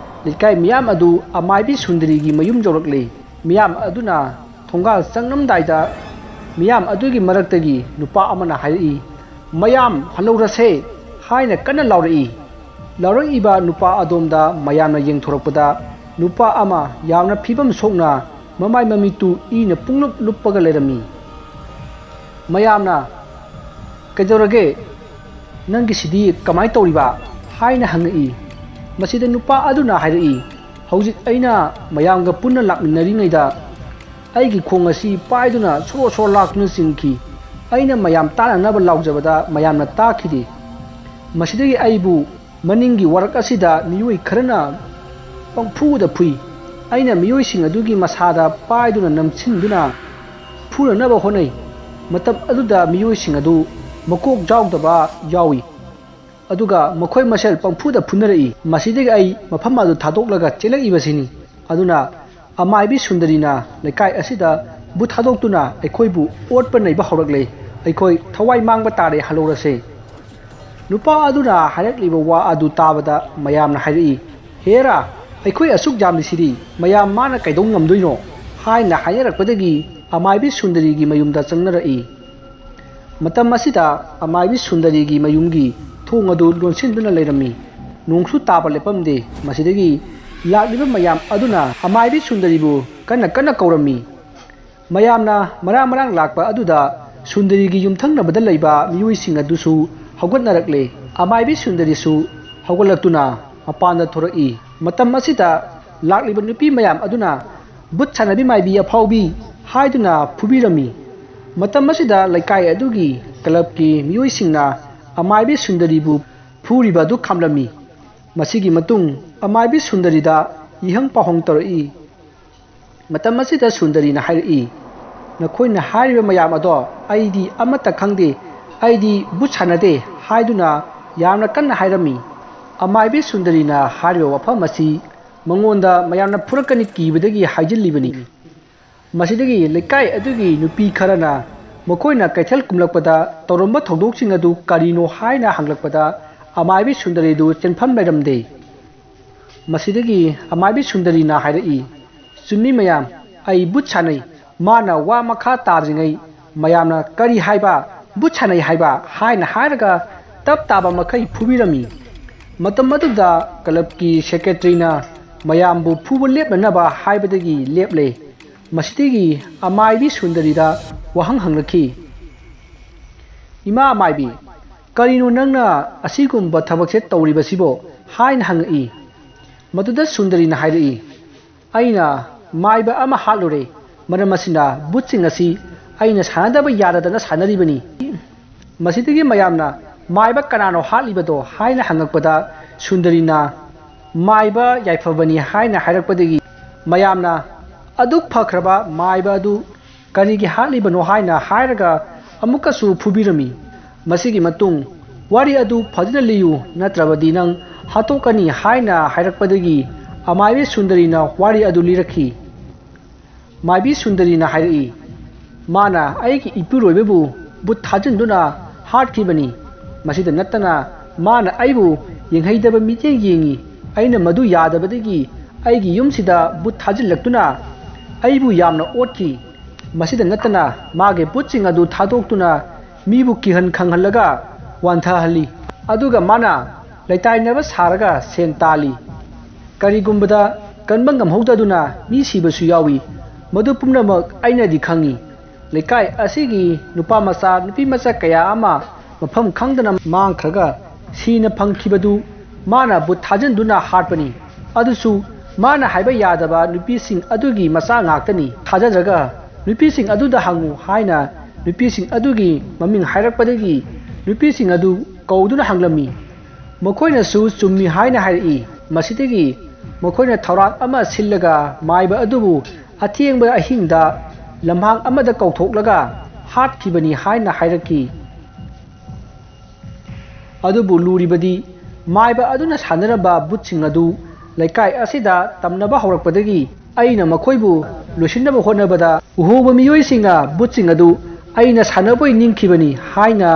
ꯂꯩꯀꯥꯏ ꯃꯤꯌꯥꯝ ꯑꯗꯨ ꯑꯃꯥꯏꯕꯤ ꯁꯨꯟꯗꯔꯤꯒꯤ ꯃꯌꯨꯝ ꯌꯧꯔꯛꯂꯦ꯫ ꯃꯤꯌꯥꯝ ꯑꯗꯨꯅ ꯊꯣꯡꯒꯥꯜ ꯆꯪꯂꯝꯗꯥꯏꯗ ꯃꯤꯌꯥꯝ ꯑꯗꯨꯒꯤ ꯃꯔꯛꯇꯒꯤ ꯅꯨꯄꯥ ꯑꯃꯅ ꯍꯥꯏꯔꯛꯏ, "ꯃꯌꯥꯝ ꯍꯜꯍꯧꯔꯁꯦ" ꯍꯥꯏꯅ ꯀꯟꯅ ꯂꯥꯎꯔꯛꯏ꯫ ꯂꯥꯎꯔꯛꯏꯕ ꯅꯨꯄꯥ ꯑꯗꯣꯝꯗ ꯃꯌꯥꯝꯅ ꯌꯦꯡꯊꯣꯔꯛꯄꯗ ꯅꯨꯄꯥ ꯑꯃ ꯌꯥꯝꯅ ꯐꯤꯕꯝ ꯁꯣꯛꯅ ꯃꯃꯥꯏ ꯃꯃꯤꯠꯇꯨ ꯏꯅ ꯄꯨꯡꯂꯨꯞ ꯂꯨꯞꯄꯒ ꯂꯩꯔꯝꯃꯤ꯫ ꯃꯌꯥꯝꯅ "ꯀꯩꯗꯧꯔꯒꯦ? ꯅꯪꯒꯤꯁꯤꯗꯤ ꯀꯃꯥꯏ ꯇꯧꯔꯤꯕ?" ꯍꯥꯏꯅ ꯍꯪꯉꯛꯏ꯫ ꯃꯁꯤꯗ ꯅꯨꯄꯥ ꯑꯗꯨꯅ ꯍꯥꯏꯔꯛꯏ, "ꯍꯧꯖꯤꯛ ꯑꯩꯅ ꯃꯌꯥꯝꯒ ꯄꯨꯟꯅ ꯂꯥꯛꯃꯤꯟꯅꯔꯤꯉꯩꯗ ꯑꯩꯒꯤ ꯈꯣꯡ ꯑꯁꯤ ꯄꯥꯏꯗꯨꯅ ꯁꯣꯔꯣ ꯁꯣꯔꯣ ꯂꯥꯛꯇꯨꯅ ꯆꯤꯡꯈꯤ꯫ ꯑꯩꯅ ꯃꯌꯥꯝ ꯇꯥꯅꯅꯕ ꯂꯥꯎꯖꯕꯗ ꯃꯌꯥꯝꯅ ꯇꯥꯈꯤꯗꯦ꯫ ꯃꯁꯤꯗꯒꯤ ꯑꯩꯕꯨ ꯃꯅꯤꯡꯒꯤ ꯋꯥꯔꯛ ꯑꯁꯤꯗ ꯃꯤꯑꯣꯏ ꯈꯔꯅ ꯄꯪꯐꯨꯗ ꯐꯨꯏ꯫ ꯑꯩꯅ ꯃꯤꯑꯣꯏꯁꯤꯡ ꯑꯗꯨꯒꯤ ꯃꯁꯥꯗ ꯄꯥꯏꯗꯨꯅ ꯅꯝꯁꯤꯟꯗꯨꯅ ꯐꯨꯅꯅꯕ ꯍꯣꯠꯅꯩ꯫ ꯃꯇꯝ ꯑꯗꯨꯗ ꯃꯤꯑꯣꯏꯁꯤꯡ ꯑꯗꯨ ꯃꯀꯣꯛ ꯌꯥꯎꯗꯕ ꯌꯥꯎꯏ꯫ ꯑꯗꯨꯒ ꯃꯈꯣꯏ ꯃꯁꯦꯜ ꯄꯪꯐꯨꯗ ꯐꯨꯅꯔꯛꯏ꯫ ꯃꯁꯤꯗꯒꯤ ꯑꯩ ꯃꯐꯝ ꯑꯗꯨ ꯊꯥꯗꯣꯛꯂꯒ ꯆꯦꯜꯂꯛꯏꯕꯁꯤꯅꯤ꯫ ꯑꯗꯨꯅ ꯑꯃꯥꯏꯕꯤ ꯁꯨꯟꯗꯔꯤꯅ ꯂꯩꯀꯥꯏ ꯑꯁꯤꯗ ꯚꯨꯠ ꯊꯥꯗꯣꯛꯇꯨꯅ ꯑꯩꯈꯣꯏꯕꯨ ꯑꯣꯠꯄ ꯅꯩꯕ ꯍꯧꯔꯛꯂꯦ꯫ ꯑꯩꯈꯣꯏ ꯊꯋꯥꯏ ꯃꯥꯡꯕ ꯇꯥꯔꯦ, ꯍꯜꯍꯧꯔꯁꯦ"꯫ ꯅꯨꯄꯥ ꯑꯗꯨꯅ ꯍꯥꯏꯔꯛꯂꯤꯕ ꯋꯥ ꯑꯗꯨ ꯇꯥꯕꯗ ꯃꯌꯥꯝꯅ ꯍꯥꯏꯔꯛꯏ, "ꯍꯦꯔꯥ, ꯑꯩꯈꯣꯏ ꯑꯁꯨꯛ ꯌꯥꯝꯂꯤꯁꯤꯗꯤ ꯃꯌꯥꯝ ꯃꯥꯅ ꯀꯩꯗꯧ ꯉꯝꯗꯣꯏꯅꯣ?" ꯍꯥꯏꯅ ꯍꯥꯏꯅꯔꯛꯄꯗꯒꯤ ꯑꯃꯥꯏꯕꯤ ꯁꯨꯟꯗꯔꯤꯒꯤ ꯃꯌꯨꯝꯗ ꯆꯪꯅꯔꯛꯏ꯫ ꯃꯇꯝ ꯑꯁꯤꯗ ꯑꯃꯥꯏꯕꯤ ꯁꯨꯟꯗꯔꯤꯒꯤ ꯃꯌꯨꯝꯒꯤ ꯊꯣꯡ ꯑꯗꯨ ꯂꯣꯟꯁꯤꯟꯗꯨꯅ ꯂꯩꯔꯝꯃꯤ꯫ ꯅꯣꯡꯁꯨ ꯇꯥꯕ ꯂꯦꯞꯄꯝꯗꯦ꯫ ꯃꯁꯤꯗꯒꯤ ꯂꯥꯛꯂꯤꯕ ꯃꯌꯥꯝ ꯑꯗꯨꯅ ꯑꯃꯥꯏꯕꯤ ꯁꯨꯟꯗꯔꯤꯕꯨ ꯀꯟꯅ ꯀꯟꯅ ꯀꯧꯔꯝꯃꯤ꯫ ꯃꯌꯥꯝꯅ ꯃꯔꯥꯡ ꯃꯔꯥꯡ ꯂꯥꯛꯄ ꯑꯗꯨꯗ ꯁꯨꯟꯗꯔꯤꯒꯤ ꯌꯨꯝꯊꯪꯅꯕꯗ ꯂꯩꯕ ꯃꯤꯑꯣꯏꯁꯤꯡ ꯑꯗꯨꯁꯨ ꯍꯧꯒꯠꯅꯔꯛꯂꯦ꯫ ꯑꯃꯥꯏꯕꯤ ꯁꯨꯟꯗꯔꯤꯁꯨ ꯍꯧꯒꯠꯂꯛꯇꯨꯅ ꯃꯄꯥꯟꯗ ꯊꯣꯔꯛꯏ꯫ ꯃꯇꯝ ꯑꯁꯤꯗ ꯂꯥꯛꯂꯤꯕ ꯅꯨꯄꯤ ꯃꯌꯥꯝ ꯑꯗꯨꯅ "ꯚꯨꯠ ꯁꯥꯟꯅꯕꯤ ꯃꯥꯏꯕꯤ ꯑꯐꯥꯎꯕꯤ" ꯍꯥꯏꯗꯨꯅ ꯐꯨꯕꯤꯔꯝꯃꯤ꯫ ꯃꯇꯝ ꯑꯁꯤꯗ ꯂꯩꯀꯥꯏ ꯑꯗꯨꯒꯤ ꯀ꯭ꯂꯕꯀꯤ ꯃꯤꯑꯣꯏꯁꯤꯡꯅ ꯑꯃꯥꯏꯕꯤ ꯁꯨꯟꯗꯔꯤꯕꯨ ꯐꯨꯔꯤꯕ ꯑꯗꯨ ꯈꯥꯝꯂꯝꯃꯤ꯫ ꯃꯁꯤꯒꯤ ꯃꯇꯨꯡ ꯑꯃꯥꯏꯕꯤ ꯁꯨꯟꯗꯔꯤꯗ ꯏꯍꯪ ꯄꯥꯎꯍꯪ ꯇꯧꯔꯛꯏ꯫ ꯃꯇꯝ ꯑꯁꯤꯗ ꯁꯨꯟꯗꯔꯤꯅ ꯍꯥꯏꯔꯛꯏ, "ꯅꯈꯣꯏꯅ ꯍꯥꯏꯔꯤꯕ ꯃꯌꯥꯝ ꯑꯗꯣ ꯑꯩꯗꯤ ꯑꯃꯠꯇ ꯈꯪꯗꯦ꯫ ꯑꯩꯗꯤ ꯚꯨꯠ ꯁꯥꯟꯅꯗꯦ" ꯍꯥꯏꯗꯨꯅ ꯌꯥꯝꯅ ꯀꯟꯅ ꯍꯥꯏꯔꯝꯃꯤ꯫ ꯑꯃꯥꯏꯕꯤ ꯁꯨꯟꯗꯔꯤꯅ ꯍꯥꯏꯔꯤꯕ ꯋꯥꯐꯝ ꯑꯁꯤ ꯃꯉꯣꯟꯗ ꯃꯌꯥꯝꯅ ꯐꯨꯔꯛꯀꯅꯤ ꯀꯤꯕꯗꯒꯤ ꯍꯥꯏꯖꯤꯜꯂꯤꯕꯅꯤ꯫ ꯃꯁꯤꯗꯒꯤ ꯂꯩꯀꯥꯏ ꯑꯗꯨꯒꯤ ꯅꯨꯄꯤ ꯈꯔꯅ ꯃꯈꯣꯏꯅ ꯀꯩꯊꯦꯜ ꯀꯨꯝꯂꯛꯄꯗ ꯇꯧꯔꯝꯕ ꯊꯧꯗꯣꯛꯁꯤꯡ ꯑꯗꯨ ꯀꯔꯤꯅꯣ ꯍꯥꯏꯅ ꯍꯪꯂꯛꯄꯗ, ꯑꯃꯥꯏꯕꯤ ꯁꯨꯟꯗꯔꯤꯗꯨ ꯆꯦꯟꯐꯝ ꯂꯩꯔꯝꯗꯦ꯫ ꯃꯁꯤꯗꯒꯤ ꯑꯃꯥꯏꯕꯤ ꯁꯨꯟꯗꯔꯤꯅ ꯍꯥꯏꯔꯛꯏ, "ꯆꯨꯝꯃꯤ ꯃꯌꯥꯝ, ꯑꯩ ꯚꯨꯠ ꯁꯥꯟꯅꯩ꯫" ꯃꯥꯅ ꯋꯥ ꯃꯈꯥ ꯇꯥꯗ꯭ꯔꯤꯉꯩ ꯃꯌꯥꯝꯅ "ꯀꯔꯤ ꯍꯥꯏꯕ? ꯚꯨꯠ ꯁꯥꯟꯅꯩ ꯍꯥꯏꯕ?" ꯍꯥꯏꯅ ꯍꯥꯏꯔꯒ ꯇꯞ ꯇꯥꯕ ꯃꯈꯩ ꯐꯨꯕꯤꯔꯝꯃꯤ꯫ ꯃꯇꯝ ꯑꯗꯨꯗ ꯀ꯭ꯂꯕꯀꯤ ꯁꯦꯀ꯭ꯔꯦꯇꯔꯤꯅ ꯃꯌꯥꯝꯕꯨ ꯐꯨꯕ ꯂꯦꯞꯅꯅꯕ ꯍꯥꯏꯕꯗꯒꯤ ꯂꯦꯞꯂꯦ꯫ ꯃꯁꯤꯗꯒꯤ ꯑꯃꯥꯏꯕꯤ ꯁꯨꯟꯗꯔꯤꯗ ꯋꯥꯍꯪ ꯍꯪꯂꯛꯈꯤ, "ꯏꯃꯥ ꯑꯃꯥꯏꯕꯤ, ꯀꯔꯤꯅꯣ ꯅꯪꯅ ꯑꯁꯤꯒꯨꯝꯕ ꯊꯕꯛꯁꯦ ꯇꯧꯔꯤꯕꯁꯤꯕꯣ?" ꯍꯥꯏꯅ ꯍꯪꯉꯛꯏ꯫ ꯃꯗꯨꯗ ꯁꯨꯟꯗꯔꯤꯅ ꯍꯥꯏꯔꯛꯏ, "ꯑꯩꯅ ꯃꯥꯏꯕ ꯑꯃ ꯍꯥꯠꯂꯨꯔꯦ꯫ ꯃꯔꯝ ꯑꯁꯤꯅ ꯚꯨꯠꯁꯤꯡ ꯑꯁꯤ ꯑꯩꯅ ꯁꯥꯟꯅꯗꯕ ꯌꯥꯗꯗꯅ ꯁꯥꯟꯅꯔꯤꯕꯅꯤ꯫" ꯃꯁꯤꯗꯒꯤ ꯃꯌꯥꯝꯅ "ꯃꯥꯏꯕ ꯀꯅꯥꯅꯣ ꯍꯥꯠꯂꯤꯕꯗꯣ?" ꯍꯥꯏꯅ ꯍꯪꯉꯛꯄꯗ, ꯁꯨꯟꯗꯔꯤꯅ "ꯃꯥꯏꯕ ꯌꯥꯏꯐꯕꯅꯤ" ꯍꯥꯏꯅ ꯍꯥꯏꯔꯛꯄꯗꯒꯤ ꯃꯌꯥꯝꯅ "ꯑꯗꯨꯛ ꯐꯈ꯭ꯔꯕ ꯃꯥꯏꯕ ꯑꯗꯨ ꯀꯔꯤꯒꯤ ꯍꯥꯠꯂꯤꯕꯅꯣ?" ꯍꯥꯏꯅ ꯍꯥꯏꯔꯒ ꯑꯃꯨꯛꯀꯁꯨ ꯐꯨꯕꯤꯔꯝꯃꯤ꯫ ꯃꯁꯤꯒꯤ ꯃꯇꯨꯡ "ꯋꯥꯔꯤ ꯑꯗꯨ ꯐꯖꯅ ꯂꯤꯌꯨ, ꯅꯠꯇ꯭ꯔꯕꯗꯤ ꯅꯪ ꯍꯥꯠꯇꯣꯛꯀꯅꯤ" ꯍꯥꯏꯅ ꯍꯥꯏꯔꯛꯄꯗꯒꯤ ꯑꯃꯥꯏꯕꯤ ꯁꯨꯟꯗꯔꯤꯅ ꯋꯥꯔꯤ ꯑꯗꯨ ꯂꯤꯔꯛꯈꯤ꯫ ꯃꯥꯏꯕꯤ ꯁꯨꯟꯗꯔꯤꯅ ꯍꯥꯏꯔꯛꯏ, "ꯃꯥꯅ ꯑꯩꯒꯤ ꯏꯄꯨꯔꯣꯏꯕꯕꯨ ꯕꯨꯠ ꯊꯥꯖꯤꯟꯗꯨꯅ ꯍꯥꯠꯈꯤꯕꯅꯤ꯫ ꯃꯁꯤꯗ ꯅꯠꯇꯅ ꯃꯥꯅ ꯑꯩꯕꯨ ꯌꯦꯡꯍꯩꯗꯕ ꯃꯤꯠꯌꯦꯡ ꯌꯦꯡꯉꯤ꯫ ꯑꯩꯅ ꯃꯗꯨ ꯌꯥꯗꯕꯗꯒꯤ ꯑꯩꯒꯤ ꯌꯨꯝꯁꯤꯗ ꯕꯨꯠ ꯊꯥꯖꯤꯜꯂꯛꯇꯨꯅ ꯑꯩꯕꯨ ꯌꯥꯝꯅ ꯑꯣꯠꯈꯤ꯫ ꯃꯁꯤꯗ ꯅꯠꯇꯅ ꯃꯥꯒꯤ ꯕꯨꯠꯁꯤꯡ ꯑꯗꯨ ꯊꯥꯗꯣꯛꯇꯨꯅ ꯃꯤꯕꯨ ꯀꯤꯍꯟ ꯈꯪꯍꯜꯂꯒ ꯋꯥꯟꯊꯍꯜꯂꯤ꯫ ꯑꯗꯨꯒ ꯃꯥꯅ ꯂꯩꯇꯥꯏꯅꯕ ꯁꯥꯔꯒ ꯁꯦꯟ ꯇꯥꯜꯂꯤ꯫ ꯀꯔꯤꯒꯨꯝꯕꯗ ꯀꯟꯕ ꯉꯝꯍꯧꯗꯗꯨꯅ ꯃꯤ ꯁꯤꯕꯁꯨ ꯌꯥꯎꯏ꯫ ꯃꯗꯨ ꯄꯨꯝꯅꯃꯛ ꯑꯩꯅꯗꯤ ꯈꯪꯏ꯫ ꯂꯩꯀꯥꯏ ꯑꯁꯤꯒꯤ ꯅꯨꯄꯥ ꯃꯆꯥ, ꯅꯨꯄꯤ ꯃꯆꯥ ꯀꯌꯥ ꯑꯃ ꯃꯐꯝ ꯈꯪꯗꯅ ꯃꯥꯡꯈ꯭ꯔꯒ ꯁꯤꯅ ꯐꯪꯈꯤꯕꯗꯨ ꯃꯥꯅ ꯕꯨꯠ ꯊꯥꯖꯤꯟꯗꯨꯅ ꯍꯥꯠꯄꯅꯤ꯫ ꯑꯗꯨꯁꯨ ꯃꯥꯅ ꯍꯥꯏꯕ ꯌꯥꯗꯕ ꯅꯨꯄꯤꯁꯤꯡ ꯑꯗꯨꯒꯤ ꯃꯆꯥ ꯉꯥꯛꯇꯅꯤ꯫ ꯊꯥꯖꯗ꯭ꯔꯒ ꯅꯨꯄꯤꯁꯤꯡ ꯑꯗꯨꯗ ꯍꯪꯉꯨ" ꯍꯥꯏꯅ ꯅꯨꯄꯤꯁꯤꯡ ꯑꯗꯨꯒꯤ ꯃꯃꯤꯡ ꯍꯥꯏꯔꯛꯄꯗꯒꯤ ꯅꯨꯄꯤꯁꯤꯡ ꯑꯗꯨ ꯀꯧꯗꯨꯅ ꯍꯪꯂꯝꯃꯤ꯫ ꯃꯈꯣꯏꯅꯁꯨ ꯆꯨꯝꯃꯤ ꯍꯥꯏꯅ ꯍꯥꯏꯔꯛꯏ꯫ ꯃꯁꯤꯗꯒꯤ ꯃꯈꯣꯏꯅ ꯊꯧꯔꯥꯡ ꯑꯃ ꯁꯤꯜꯂꯒ ꯃꯥꯏꯕ ꯑꯗꯨꯕꯨ ꯑꯊꯦꯡꯕ ꯑꯍꯤꯡꯗ ꯂꯝꯍꯥꯡ ꯑꯃꯗ ꯀꯧꯊꯣꯛꯂꯒ ꯍꯥꯠꯈꯤꯕꯅꯤ ꯍꯥꯏꯅ ꯍꯥꯏꯔꯛꯈꯤ꯫ ꯑꯗꯨꯕꯨ ꯂꯨꯔꯤꯕꯗꯤ ꯃꯥꯏꯕ ꯑꯗꯨꯅ ꯁꯥꯟꯅꯔꯝꯕ ꯕꯨꯠꯁꯤꯡ ꯑꯗꯨ ꯂꯩꯀꯥꯏ ꯑꯁꯤꯗ ꯇꯝꯅꯕ ꯍꯧꯔꯛꯄꯗꯒꯤ ꯑꯩꯅ ꯃꯈꯣꯏꯕꯨ ꯂꯣꯏꯁꯤꯟꯅꯕ ꯍꯣꯠꯅꯕꯗ ꯎꯍꯧꯕ ꯃꯤꯑꯣꯏꯁꯤꯡꯅ ꯚꯨꯠꯁꯤꯡ ꯑꯗꯨ ꯑꯩꯅ ꯁꯥꯟꯅꯕꯣꯏ ꯅꯤꯡꯈꯤꯕꯅꯤ ꯍꯥꯏꯅ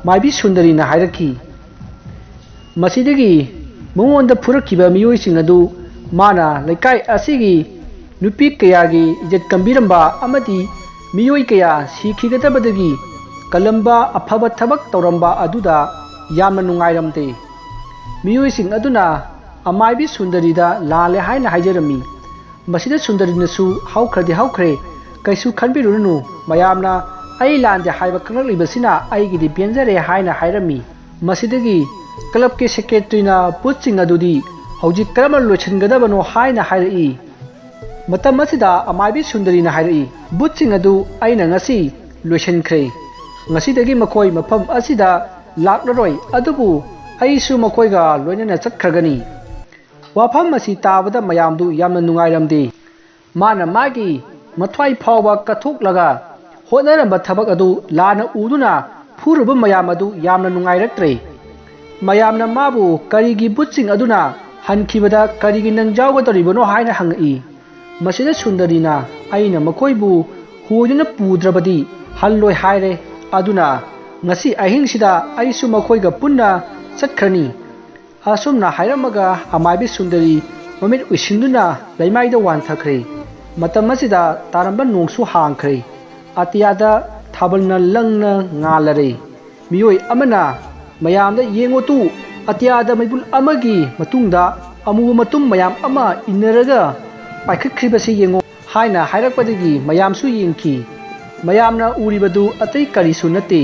ꯃꯥꯏꯕꯤ ꯁꯨꯟꯗꯔꯤꯅ ꯍꯥꯏꯔꯛꯈꯤ꯫ ꯃꯁꯤꯗꯒꯤ ꯃꯉꯣꯟꯗ ꯐꯨꯔꯛꯈꯤꯕ ꯃꯤꯑꯣꯏꯁꯤꯡ ꯑꯗꯨ ꯃꯥꯅ ꯂꯩꯀꯥꯏ ꯑꯁꯤꯒꯤ ꯅꯨꯄꯤ ꯀꯌꯥꯒꯤ ꯏꯖꯠ ꯀꯟꯕꯤꯔꯝꯕ ꯑꯃꯗꯤ ꯃꯤꯑꯣꯏ ꯀꯌꯥ ꯁꯤꯈꯤꯒꯗꯕꯗꯒꯤ ꯀꯜꯂꯝꯕ ꯑꯐꯕ ꯊꯕꯛ ꯇꯧꯔꯝꯕ ꯑꯗꯨꯗ ꯌꯥꯝꯅ ꯅꯨꯡꯉꯥꯏꯔꯝꯗꯦ꯫ ꯃꯤꯑꯣꯏꯁꯤꯡ ꯑꯗꯨꯅ ꯑꯃꯥꯏꯕꯤ ꯁꯨꯟꯗꯔꯤꯗ ꯂꯥꯜꯂꯦ ꯍꯥꯏꯅ ꯍꯥꯏꯖꯔꯝꯃꯤ꯫ ꯃꯁꯤꯗ ꯁꯨꯟꯗꯔꯤꯅꯁꯨ "ꯍꯧꯈ꯭ꯔꯗꯤ ꯍꯧꯈ꯭ꯔꯦ, ꯀꯩꯁꯨ ꯈꯟꯕꯤꯔꯨꯔꯅꯨ, ꯃꯌꯥꯝꯅ ꯑꯩ ꯂꯥꯟꯗꯦ ꯍꯥꯏꯕ ꯈꯪꯂꯛꯂꯤꯕꯁꯤꯅ ꯑꯩꯒꯤꯗꯤ ꯄꯦꯟꯖꯔꯦ" ꯍꯥꯏꯅ ꯍꯥꯏꯔꯝꯃꯤ꯫ ꯃꯁꯤꯗꯒꯤ ꯀ꯭ꯂꯕꯀꯤ ꯁꯦꯀ꯭ꯔꯦꯇꯔꯤꯅ ꯚꯨꯠꯁꯤꯡ ꯑꯗꯨꯗꯤ ꯍꯧꯖꯤꯛ ꯀꯔꯝꯅ ꯂꯣꯏꯁꯤꯟꯒꯗꯕꯅꯣ ꯍꯥꯏꯅ ꯍꯥꯏꯔꯛꯏ꯫ ꯃꯇꯝ ꯑꯁꯤꯗ ꯑꯃꯥꯏꯕꯤ ꯁꯨꯟꯗꯔꯤꯅ ꯍꯥꯏꯔꯛꯏ, "ꯚꯨꯠꯁꯤꯡ ꯑꯗꯨ ꯑꯩꯅ ꯉꯁꯤ ꯂꯣꯏꯁꯤꯟꯈ꯭ꯔꯦ꯫ ꯉꯁꯤꯗꯒꯤ ꯃꯈꯣꯏ ꯃꯐꯝ ꯑꯁꯤꯗ ꯂꯥꯛꯂꯔꯣꯏ, ꯑꯗꯨꯕꯨ ꯑꯩꯁꯨ ꯃꯈꯣꯏꯒ ꯂꯣꯏꯅꯅ ꯆꯠꯈ꯭ꯔꯒꯅꯤ"꯫ ꯋꯥꯐꯝ ꯑꯁꯤ ꯇꯥꯕꯗ ꯃꯌꯥꯝꯗꯨ ꯌꯥꯝꯅ ꯅꯨꯡꯉꯥꯏꯔꯝꯗꯦ꯫ ꯃꯥꯅ ꯃꯥꯒꯤ ꯃꯊ꯭ꯋꯥꯏ ꯐꯥꯎꯕ ꯀꯠꯊꯣꯛꯂꯒ ꯍꯣꯠꯅꯔꯝꯕ ꯊꯕꯛ ꯑꯗꯨ ꯂꯥꯟꯅ ꯎꯗꯨꯅ ꯐꯨꯔꯨꯕ ꯃꯌꯥꯝ ꯑꯗꯨ ꯌꯥꯝꯅ ꯅꯨꯡꯉꯥꯏꯔꯛꯇ꯭ꯔꯦ꯫ ꯃꯌꯥꯝꯅ ꯃꯥꯕꯨ ꯀꯔꯤꯒꯤ ꯚꯨꯠꯁꯤꯡ ꯑꯗꯨꯅ ꯍꯟꯈꯤꯕꯗ ꯀꯔꯤꯒꯤ ꯅꯪ ꯌꯥꯎꯒꯗꯧꯔꯤꯕꯅꯣ ꯍꯥꯏꯅ ꯍꯪꯉꯛꯏ꯫ ꯃꯁꯤꯗ ꯁꯨꯟꯗꯔꯤꯅ, "ꯑꯩꯅ ꯃꯈꯣꯏꯕꯨ ꯍꯣꯏꯗꯨꯅ ꯄꯨꯗ꯭ꯔꯕꯗꯤ ꯍꯜꯂꯣꯏ ꯍꯥꯏꯔꯦ, ꯑꯗꯨꯅ ꯉꯁꯤ ꯑꯍꯤꯡꯁꯤꯗ ꯑꯩꯁꯨ ꯃꯈꯣꯏꯒ ꯄꯨꯟꯅ ꯆꯠꯈ꯭ꯔꯅꯤ"꯫ ꯑꯁꯨꯝꯅ ꯍꯥꯏꯔꯝꯃꯒ ꯑꯃꯥꯏꯕꯤ ꯁꯨꯟꯗꯔꯤ ꯃꯃꯤꯠ ꯎꯏꯁꯤꯟꯗꯨꯅ ꯂꯩꯃꯥꯏꯗ ꯋꯥꯟꯊꯈ꯭ꯔꯦ꯫ ꯃꯇꯝ ꯑꯁꯤꯗ ꯇꯥꯔꯝꯕ ꯅꯣꯡꯁꯨ ꯍꯥꯡꯈ꯭ꯔꯦ꯫ ꯑꯇꯤꯌꯥꯗ ꯊꯥꯕꯜꯅ ꯂꯪꯅ ꯉꯥꯜꯂꯔꯦ꯫ ꯃꯤꯑꯣꯏ ꯑꯃꯅ ꯃꯌꯥꯝꯗ, "ꯌꯦꯡꯉꯨ ꯇꯨ, ꯑꯇꯤꯌꯥꯗ ꯃꯩꯕꯨꯜ ꯑꯃꯒꯤ ꯃꯇꯨꯡꯗ ꯑꯃꯨꯕ ꯃꯇꯨꯝ ꯃꯌꯥꯝ ꯑꯃ ꯏꯟꯅꯔꯒ ꯄꯥꯏꯈꯠꯈ꯭ꯔꯤꯕꯁꯤ ꯌꯦꯡꯉꯨ" ꯍꯥꯏꯅ ꯍꯥꯏꯔꯛꯄꯗꯒꯤ ꯃꯌꯥꯝꯁꯨ ꯌꯦꯡꯈꯤ꯫ ꯃꯌꯥꯝꯅ ꯎꯔꯤꯕꯗꯨ ꯑꯇꯩ ꯀꯔꯤꯁꯨ ꯅꯠꯇꯦ,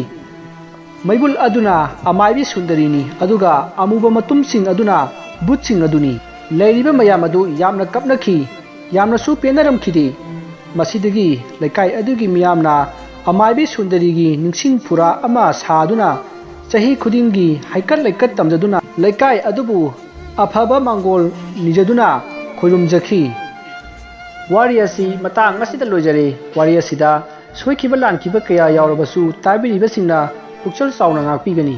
ꯃꯩꯕꯨꯜ ꯑꯗꯨꯅ ꯑꯃꯥꯏꯕꯤ ꯁꯨꯟꯗꯔꯤꯅꯤ, ꯑꯗꯨꯒ ꯑꯃꯨꯕ ꯃꯇꯨꯝꯁꯤꯡ ꯑꯗꯨꯅ ꯚꯨꯠꯁꯤꯡ ꯑꯗꯨꯅꯤ꯫ ꯂꯩꯔꯤꯕ ꯃꯌꯥꯝ ꯑꯗꯨ ꯌꯥꯝꯅ ꯀꯞꯅꯈꯤ, ꯌꯥꯝꯅꯁꯨ ꯄꯦꯟꯅꯔꯝꯈꯤꯗꯦ꯫ ꯃꯁꯤꯗꯒꯤ ꯂꯩꯀꯥꯏ ꯑꯗꯨꯒꯤ ꯃꯤꯌꯥꯝꯅ ꯑꯃꯥꯏꯕꯤ ꯁꯨꯟꯗꯔꯤꯒꯤ ꯅꯤꯡꯁꯤꯡ ꯐꯨꯔꯥ ꯑꯃ ꯁꯥꯗꯨꯅ ꯆꯍꯤ ꯈꯨꯗꯤꯡꯒꯤ ꯍꯩꯀꯠ ꯂꯩꯀꯠ ꯇꯝꯖꯗꯨꯅ ꯂꯩꯀꯥꯏ ꯑꯗꯨꯕꯨ ꯑꯐꯕ ꯃꯥꯡꯒꯣꯜ ꯅꯤꯖꯗꯨꯅ ꯈꯨꯔꯨꯝꯖꯈꯤ꯫ ꯋꯥꯔꯤ ꯑꯁꯤ ꯃꯇꯥꯡ ꯑꯁꯤꯗ ꯂꯣꯏꯖꯔꯦ꯫ ꯋꯥꯔꯤ ꯑꯁꯤꯗ ꯁꯣꯏꯈꯤꯕ ꯂꯥꯟꯈꯤꯕ ꯀꯌꯥ ꯌꯥꯎꯔꯕꯁꯨ ꯇꯥꯕꯤꯔꯤꯕꯁꯤꯡꯅ ꯄꯨꯛꯆꯦꯜ ꯆꯥꯎꯅ ꯉꯥꯛꯄꯤꯒꯅꯤ꯫